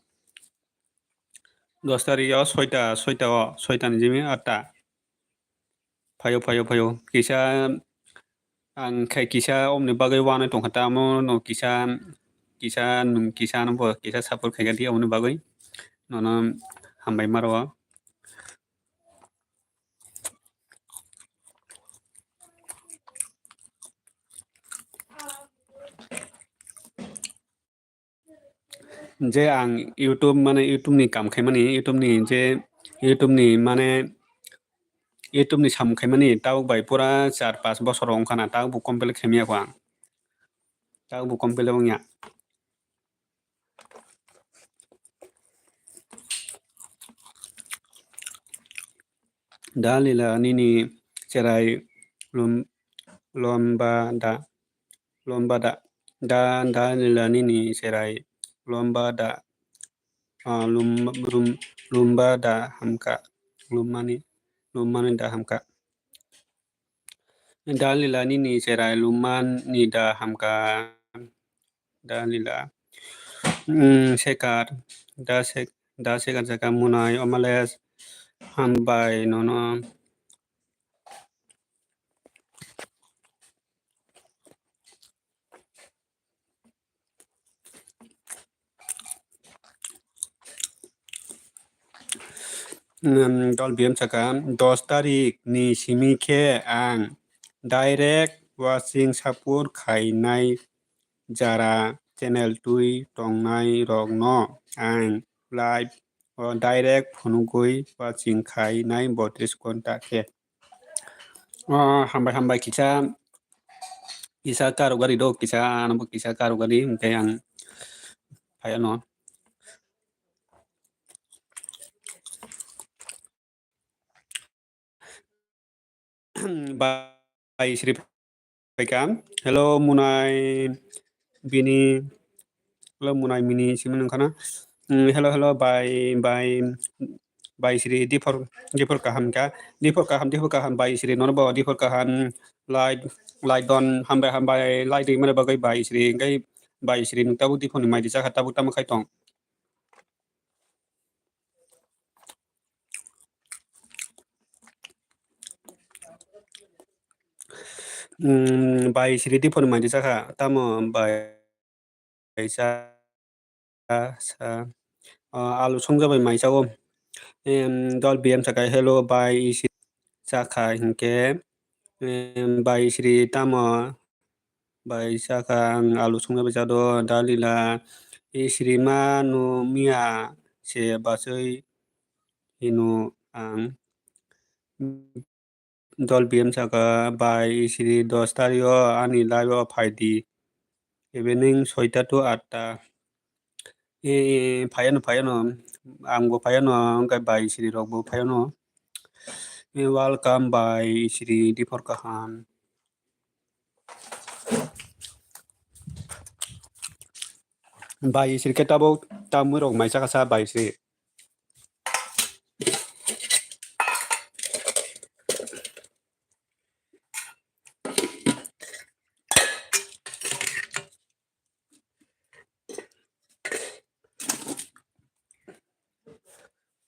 dos tarik o soita, soita o, soita ni jimi atta. Phaio, phaio, phaio. Kisa ang khai kisa omni bagwi wanai tongkha tamo no kisa, kisa nung kisa no bo kisa support khaikha di omni bagwi. Nono hambai maro. Je ang YouTube, mane YouTube ni kam khaimani, YouTube ni je, YouTube ni, mane YouTube ni samung khaimani, tabuk bai pura char pas bosor wngkha na, tabuk bo complete khaimaya kho ang. Tabuk bo complete wngya. Da lila nini cherai lum-, lomba da, lomba da, da, da lila nini cherai lomba da, ah, lum-, lum-, lumba da hamka, lummani, lummani da hamka. Da lila nini cherai lummani da hamka. Da lila. Mm, sekar. Da sek-, da sekar jaka munai omales. Hambai nono. Hmm, dol B M saka, dos tarik ni simi khe ang direct watching support khainai jara channel twi tongnai rokno ang live o direct phunugwi watching khainai botris gonta khe. Oh, hambai, hambai, kisa, kisa karugari do, kisa, ano bo kisa karugari, hwnkhe ang phai ano. Bai, sri Ka. Hello, Munai bini. Hello, Munai mini simi nung khana. Mm, hello, hello, bai, bai, bai Sri, diphor, diphor kaham ka. Diphor kaham, diphor kaham, bai Sri, nono bo diphor kaham, like, like don, hambai, hambai, like di mane bagwi bai Sri, engkai bai Sri, nung tabuk diphor ni mai di chakha, tabuk tamo khai tong. Mm, bai Sri diphor ni mai di chakha, tamo bai sa, sa, ah, alu songjabai mai sao. Em, dol B M saka, hello, bai Sri chakha hinkhe, em, bai Sri tamo, bai chakha ang alu songjabai chado, dalila, Sri ma no miya se basui hino ang. Dol B M saka, bai Sri dos tario ani live o phai di. Evening soita to atta. E, e, e, phaiano, phaiano. Angbo phaiano, hwnkhe bai Sri rokbo phaiano. E, welcome bai Sri diphor kaham. Bai Sri khe tabuk tamwi rok mai chakha sa bai Sri.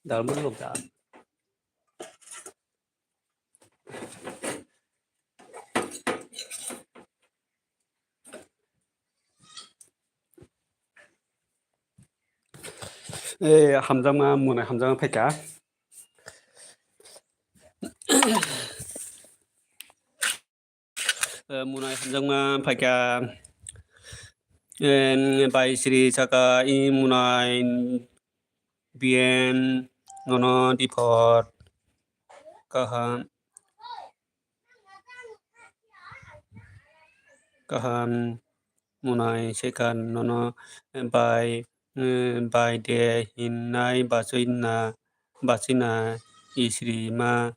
Dalmani rok da. Eh, hamjakma, mwnai hamjakma phaikha. Eh, mwnai hamjakma phaikha. Eh, bai Sri saka, i mwnai B M nono diphor kaham. Kaham mwnai sekha nono bai, eh, bai de hinnai bachwina, bachwina Sri ma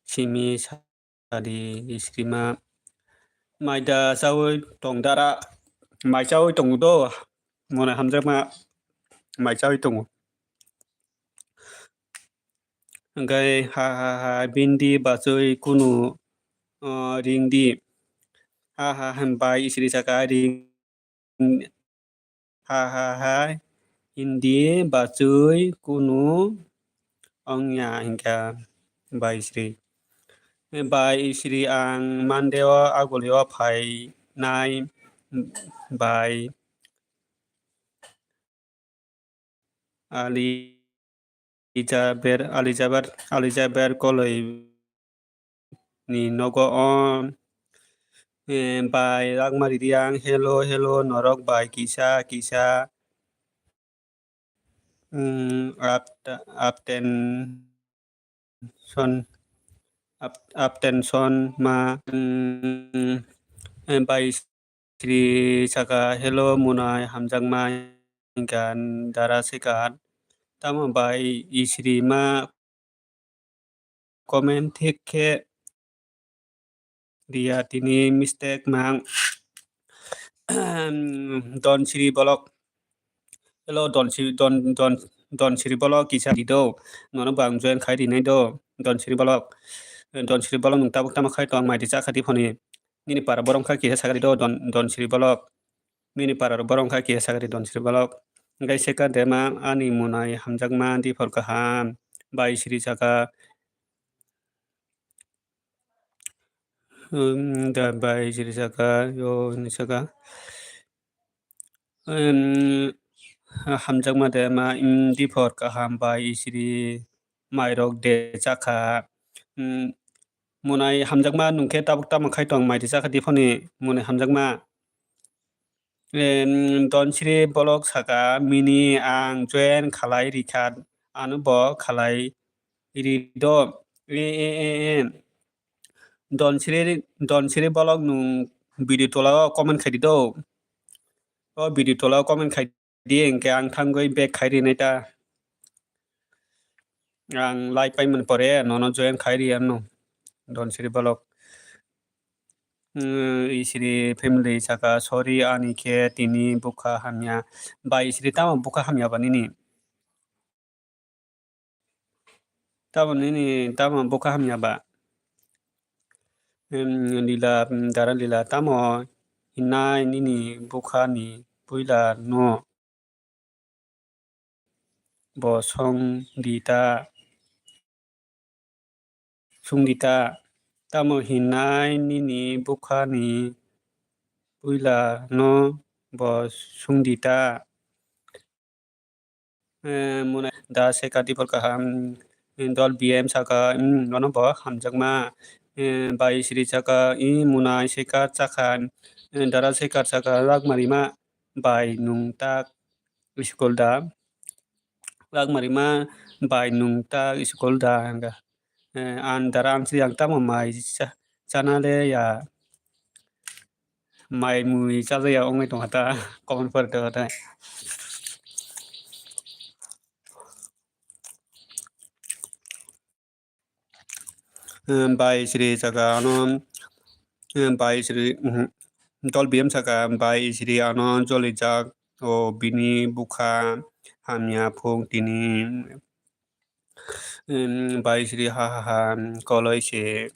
simi sadi Sri ma. Mai da chawi tong dara, mai chawi tongo do, mwnai hamjakma mai chawi tongo. Hwnkhe ha, ha, ha, bini bachwi kunu, o, ringdi. Ha, ha, ha, bai Sri saka ring, ha, ha, ha, hindi bachwi kunu ongya hinkha bai Sri. Bai Sri ang Monday o Aguli o phainai bai. Alijaber, Alijaber, Alijaber koloi ni nogo o, eh, bai Ragmari Riang, hello, hello, norok bai kisa, kisa, mm, apt-, apten-, son, ap-, aptention ma, mm, eh, bai Sri saka, hello, mwnai hamjakma hinkha dara sekha. Tamo bai Sri ma comment thik khe riya tini mistake mang. Don Sri bolok. Hello, Don Sri, Don, Don, Don Sri bolok kisa di do. Nono bo ang join khai rinai do. Don Sri bolok. Don Sri bolok nwng tabuk tamo khai tong mai di chakha di phone. Nini para borok kha kisa sakha di do Don, Don Sri bolok. Nini para borok kha kisa sakha di Don Sri bolok. Hwnkhe sekha de ma ani mwnai hamjakma diphor kaham. Bai Sri saka. Hmm, da bai Sri saka, yo ni saka. Hmm, hamjakma de ma, hmm, diphor kaham bai Sri mairok de chakha. Hmm, mwnai hamjakma nwng khe tabuk tamo khai tong mai de chakha diphoni mwnai hamjakma. Em, Don Sri bolok saka mini ang join khalai rikha, ano bo khalai ri do. E, e, e, e. Don Sri, Don Sri bolok nwng video tola o comment khai di do. O video tola o comment khai di, hwnkhe ang thangwi back khai rinai ta. Ang live paimani pore nono join khai ri ano. Don Sri bolok. Hmm, Isri family saka, "Sorry, ani khe tini bwkha hamya." Bai Isri, tamo bwkha hamya ba nini? Tamo nini, tamo bwkha hamya ba? Hmm, Lila, hmm, dara Lila, tamo hinai nini bwkha ni puila no? Bo song di ta, song di ta, tamo hinai nini bwkha ni puila no bo song di ta? Eh, mwnai da seka dibor kaham, eh, dol B M saka, hmm, nono bo hamjakma, eh, bai Isri saka, eh, mwnai seka chakha, eh, dara seka saka, rak marima, bai nung tak school da, rak marima, bai nung tak school da, hwnka. Eh, an dara amsi ang tamo mai cha-, chana le ya. Mai mui chajakya wngwi tongkha ta, comment pore tongkha ta. Em, bai Isri saka ano, em, bai Isri, mhm, dol B M saka, bai Isri ano jolijak, o bini bwkha hamya phung tini. Em, bai Isri ha ha ha, koloi se.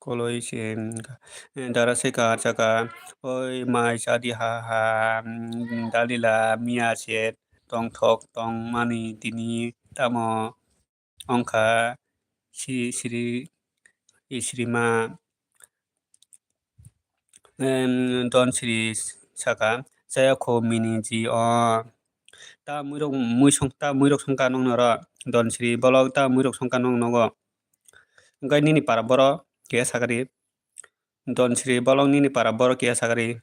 Koloi se, mm, dara seka saka, "Oi mai chadi ha ha, mm, Dalila miya se tongthok tongmani tini tamo wngkha si siri isrima." Em, Don Sri saka, "Chaya kho mini ji o." Ta muirok, muisong, ta muirok songkha nokno ro. Don Sri bolok ta muirok songkha nokno nogo. Hwnkhe nini para boro kiya sakari. Don Sri bolok nini para boro kiya sakari.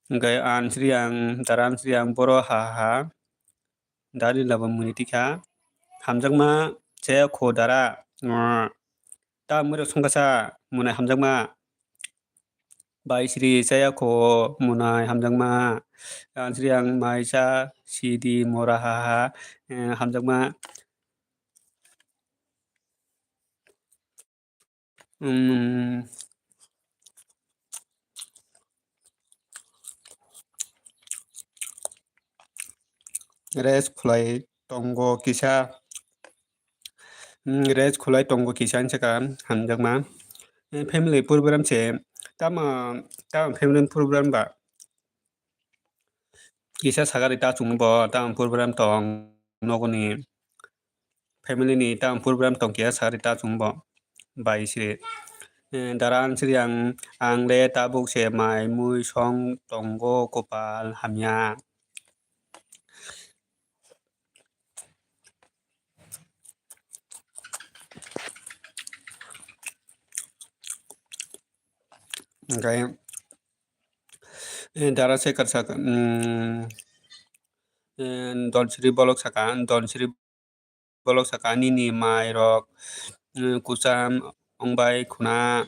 Hwnkhe an Sri ang, dara an Sri ang boro ha ha. Dari labo muni tikha. Hamjakma chaya kho dara. Ta muirok songkha sa mwnai hamjakma. Bai Sri chaya kho mwnai hamjakma. An Sri ang mai cha sidi mora ha ha, eh, hamjakma. Mm. Rest khwlai tongo kisa. Mm, rest khwlai tongo kisa hinwi saka hamjakma. Eh, family program se tamo, tamo family program ba? Kisa sakari ta chwngno bo tamo program tong nogoni family ni tamo program tong kisa sakari ta chwngno bo bai siri. Eh, dara an siri ang, ang le tabuk se mai mui song tongo kopal hamya. Hwnkhe, eh, dara se kwrwsa, mm, eh, Don Sri bolok saka, Don Sri bolok saka, "Nini mai rok, mm, kucham wngbai khuna."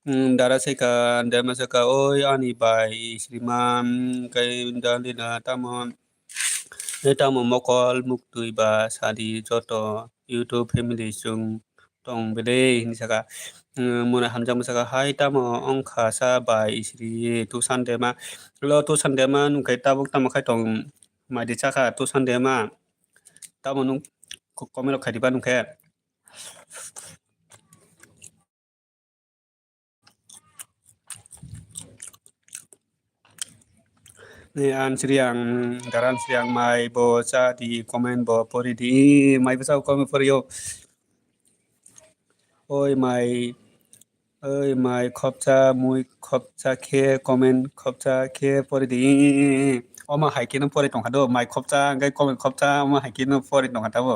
Mm, dara saka, dema saka, "Oi ani bai srima, mm, kai dalina tamo, eh, tamo mokol muktwi ba sadi joto YouTube family chwng tong belai," hinwi saka. Mm, mwnai hamjakma saka, "Hai tamo wngkha sa bai sri tusan dema?" Lo tusan dema nungkhe tabuk tamo khai tong, mai de chakha tusan dema? Tamo nung ko-, comment rok khai diba nungkhe. Ni an sri ang, dara an sri ang mai bo cha di, comment bo pori di, mai bo cha comment pori yo. Oi mai, oi mai khopcha, mui khopcha khe, comment khopcha khe pori di. Omo hai khe no pori tongkha do, mai khopcha, hwnkhe comment khopcha, omo hai khe no pori tongkha tabo.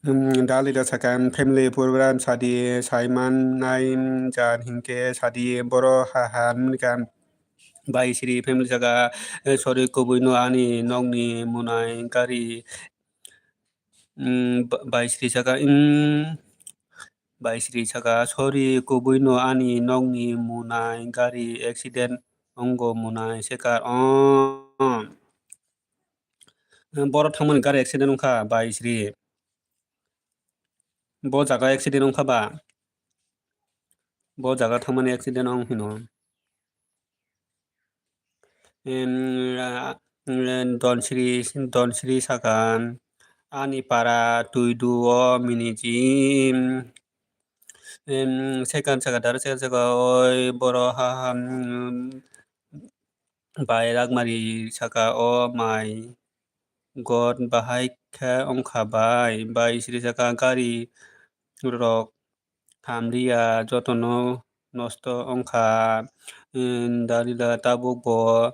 Hmm, dalida saka, family program sadi saiman nai, hmm, jar hinkhe sadi boro ha ha, hmm, kan bai siri family saka, eh, sorry, kubui no ani nokni mwnai gari, hmm, ba-, bai siri saka, hmm, bai siri saka, "Sorry, kubui no ani nokni mwnai gari accident ongo mwnai sekar." Oh. Boro thangmani gari accident wngkha, bai sri. Bo jaga accident wngkha ba? Bo jaga thangmani accident wng hino. Em, a, em, Donsri, Donsri saka, ani para twi duo miniji. Em, second saka, daro second saka, oi, boro ha, ha, em, bai Ragmari saka, o mai god bahai khe wngkha bai, bai sri saka gari rok hamliya jotono nosto wngkha, em, dalila tabuk bo,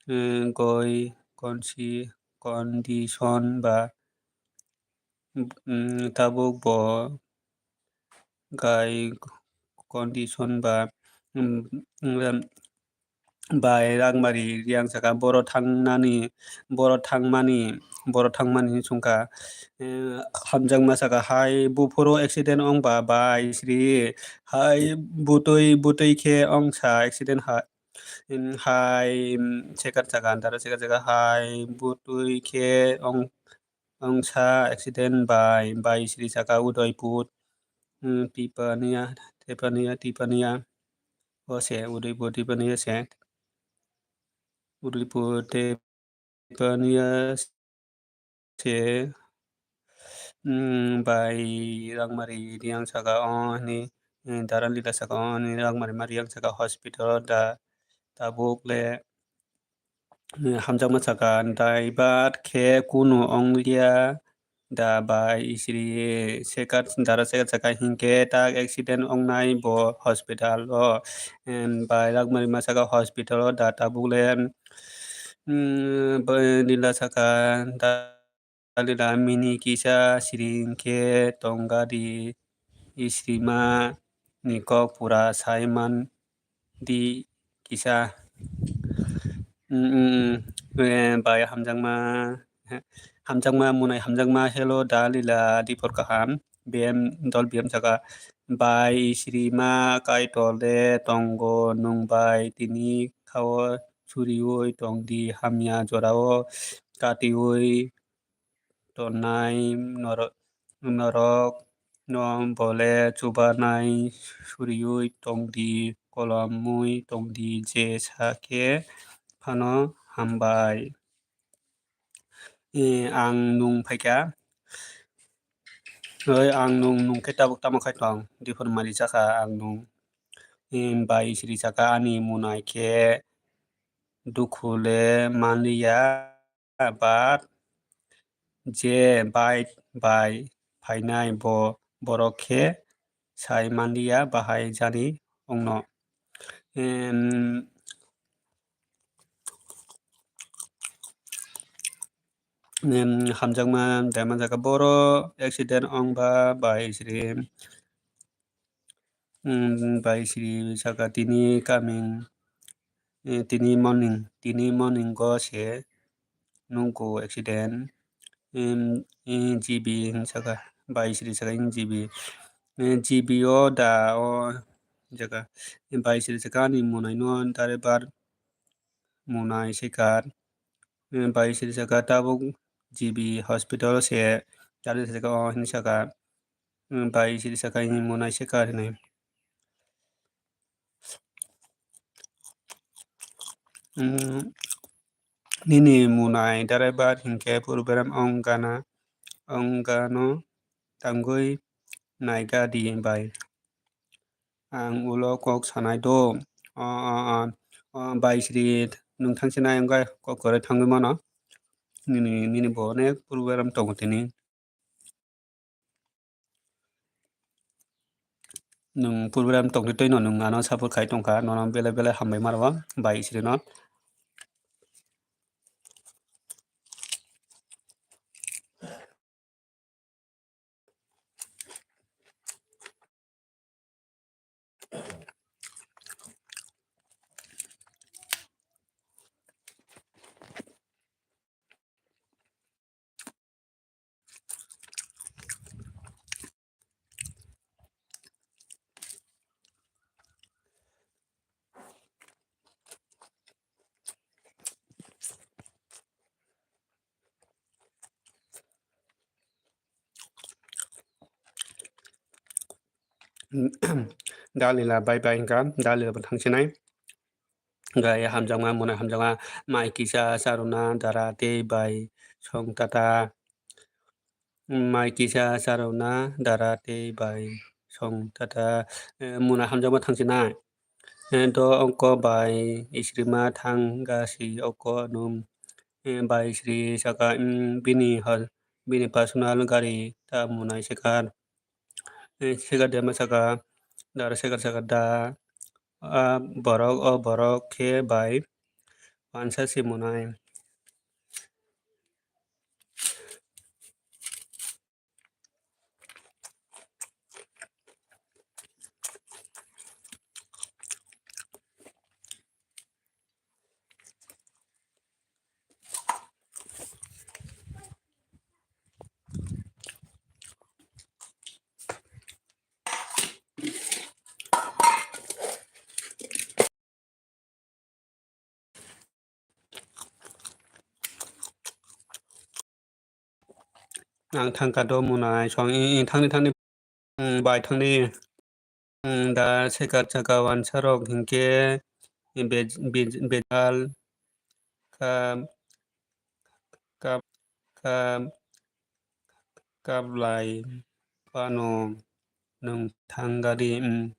em, goi konsi condition ba, em, tabuk bo gai condition ba, em, em, bai Ragmari Riang saka boro thangnani, boro thangmani, boro thangmani sungkha. Eh, hamjakma saka hai buphuru accident wngba bai sri hai butwi butwi khe wngsa accident ha-, em, hai, em, second saka antaro second saka hai butwi khe wng-, wngsa accident bai, bai sri saka Udaipur, em, Tipania, Tipania, Tipania, o se Udaipur Tipania se. Udaipur Tipania se, mm, bai Ragmari Riang saka o hwnwi, mm, Daran Lila saka o hwnwi Ragmari ma Riang saka hospital da tabuk le, mm, hamjakma saka daibat khe kunu onglia. Da bai sri sekat dara sekat saka hinkhe tak accident ongnai bo hospital o, em, bai Ragmari ma saka hospital o da tabuk le, em, bai Lila saka da Lila mini kisa sri hinkhe tongga di srima ni kok pura sai man di kisa. Mm, mm, mm. Eh, bai hamjakma, eh, hamjakma, munai hamjakma, hello, da Lila, dipor kaham, B M, dol B M saka, bai srima, kaitor de, tongo, nung bai, tini, khao, suriui, tong di, hamya, jorao, katiui, tongnai norok, norok no bole chubanai suriui tong di, kolomui tong di, je sa khe phano hambai. E, ang nung phaikha. Oi, ang nung, nung khe tabuk tamo khai tong, diphuru mari chakha ang nung. E, bai sri chakha ani munai khe dukhu le manliya. But je bai bai phainai bo borok khe sai manliya bahai jani wngno. Em, em, hamjakma daiman jaka boro accident wngba bai sri. Mm, bai sri saka tini coming, eh, tini morning, tini morning go se nungku accident, em, eh, G B hin saka, bai sri saka in G B, eh, G B o da o jaga, bai sri saka ani munai no dare bar munai sekar, eh, bai sri saka tabuk G B hospital se, dare saka o hin saka. Mm, bai sri saka ini munai se kar hinwi. Mm, nini munai driver hinkhe program ongana, ongano tangwi naiga di bai. Ang ulo kok sanai do. O, o, o, o, bai sri nwng thangsinai wngkha kok kwrwi thangwi mano. Nini, nini bo onek program tongo tini. Nwng program tongtwi twi no nwng ano support khai tongkha, nono belai belai hambai ma rwo bai srino. Dalila bai bai wngkha, Dalila bo thangsinai. Gai hamjakma, mwnai hamjakma, mai kisa charwna dara tei bai song tata. Mai kisa charwna dara tei bai song tata, eh, mwnai hamjakma thangsinai. Eh, do ongko bai srima thang gasi oko num, eh, bai sri saka, mm, bini hal, bini personal gari ta mwnai sekar. Eh, sekar dema saka, dara sekar saka da, ah, borok, o borok khe bai wansa se mwnai. Ang thangkha do mwnai song, i, i, thangni, thangni, mm, bai thangni, mm, da seka saka wansa rok hinkhe be-, be-, bejal ka, ka, ka, kablai phano nwng thangari, mm,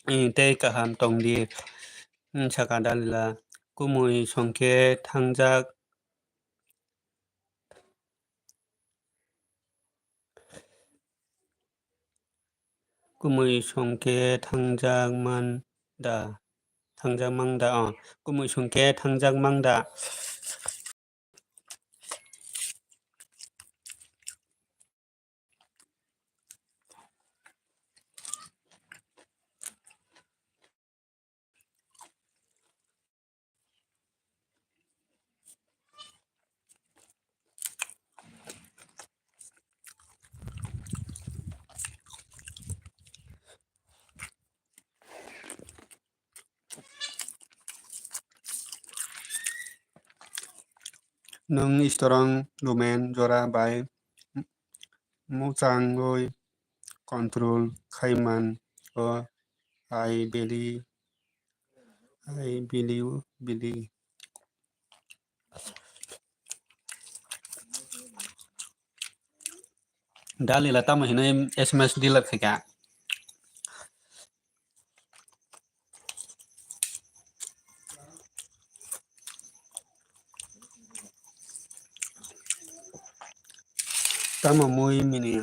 mm, tei kaham tongdi, mm, saka Dalila. Kumui songkhe thangjak, kumui songkhe thangjak man da, thangjak mang da, oh, kumui songkhe thangjak mang da. Nwng istorong lumen jora bai mwchangwi control khai man o, I believe, I believe, believe. Dalila tamo hinwi S M S delete khaikha. Tamo mui mini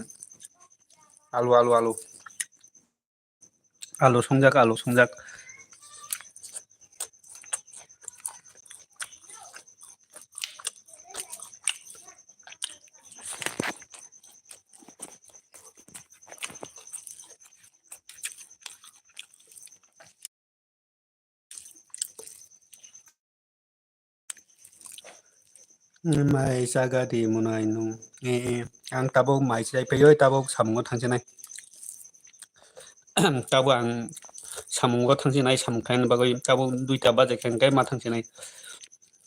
alu, alu, alu. Alu songjak, alu songjak. Mai chaga di mwnai nwng. Eh, eh. Ang tabuk mai chai phaiwi tabuk samungo thangsinai. Tabuk ang samungo thangsinai, samung khaina bagwi tabuk duita baja khe hwnkhe ma thangsinai.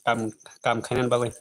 Kam, kam khaina bagwi.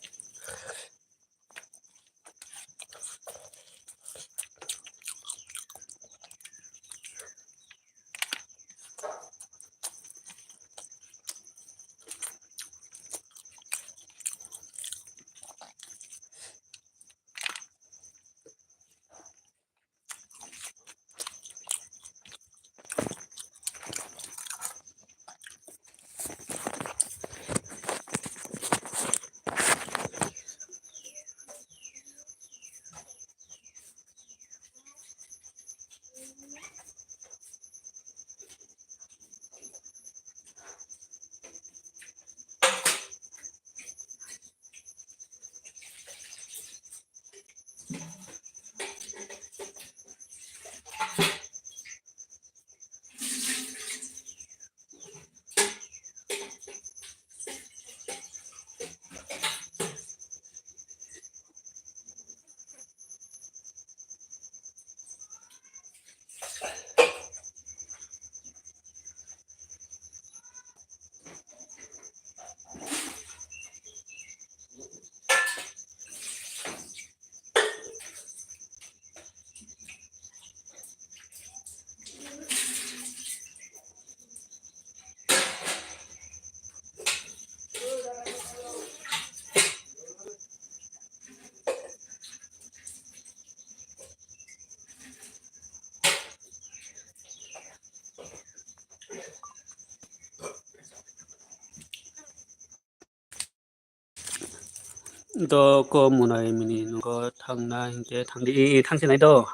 Do ko munai mini nungo thangna hinkhe thangdi, thangsinai do.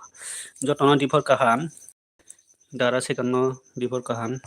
Jotono diphor kaham. Dara second no diphor kaham.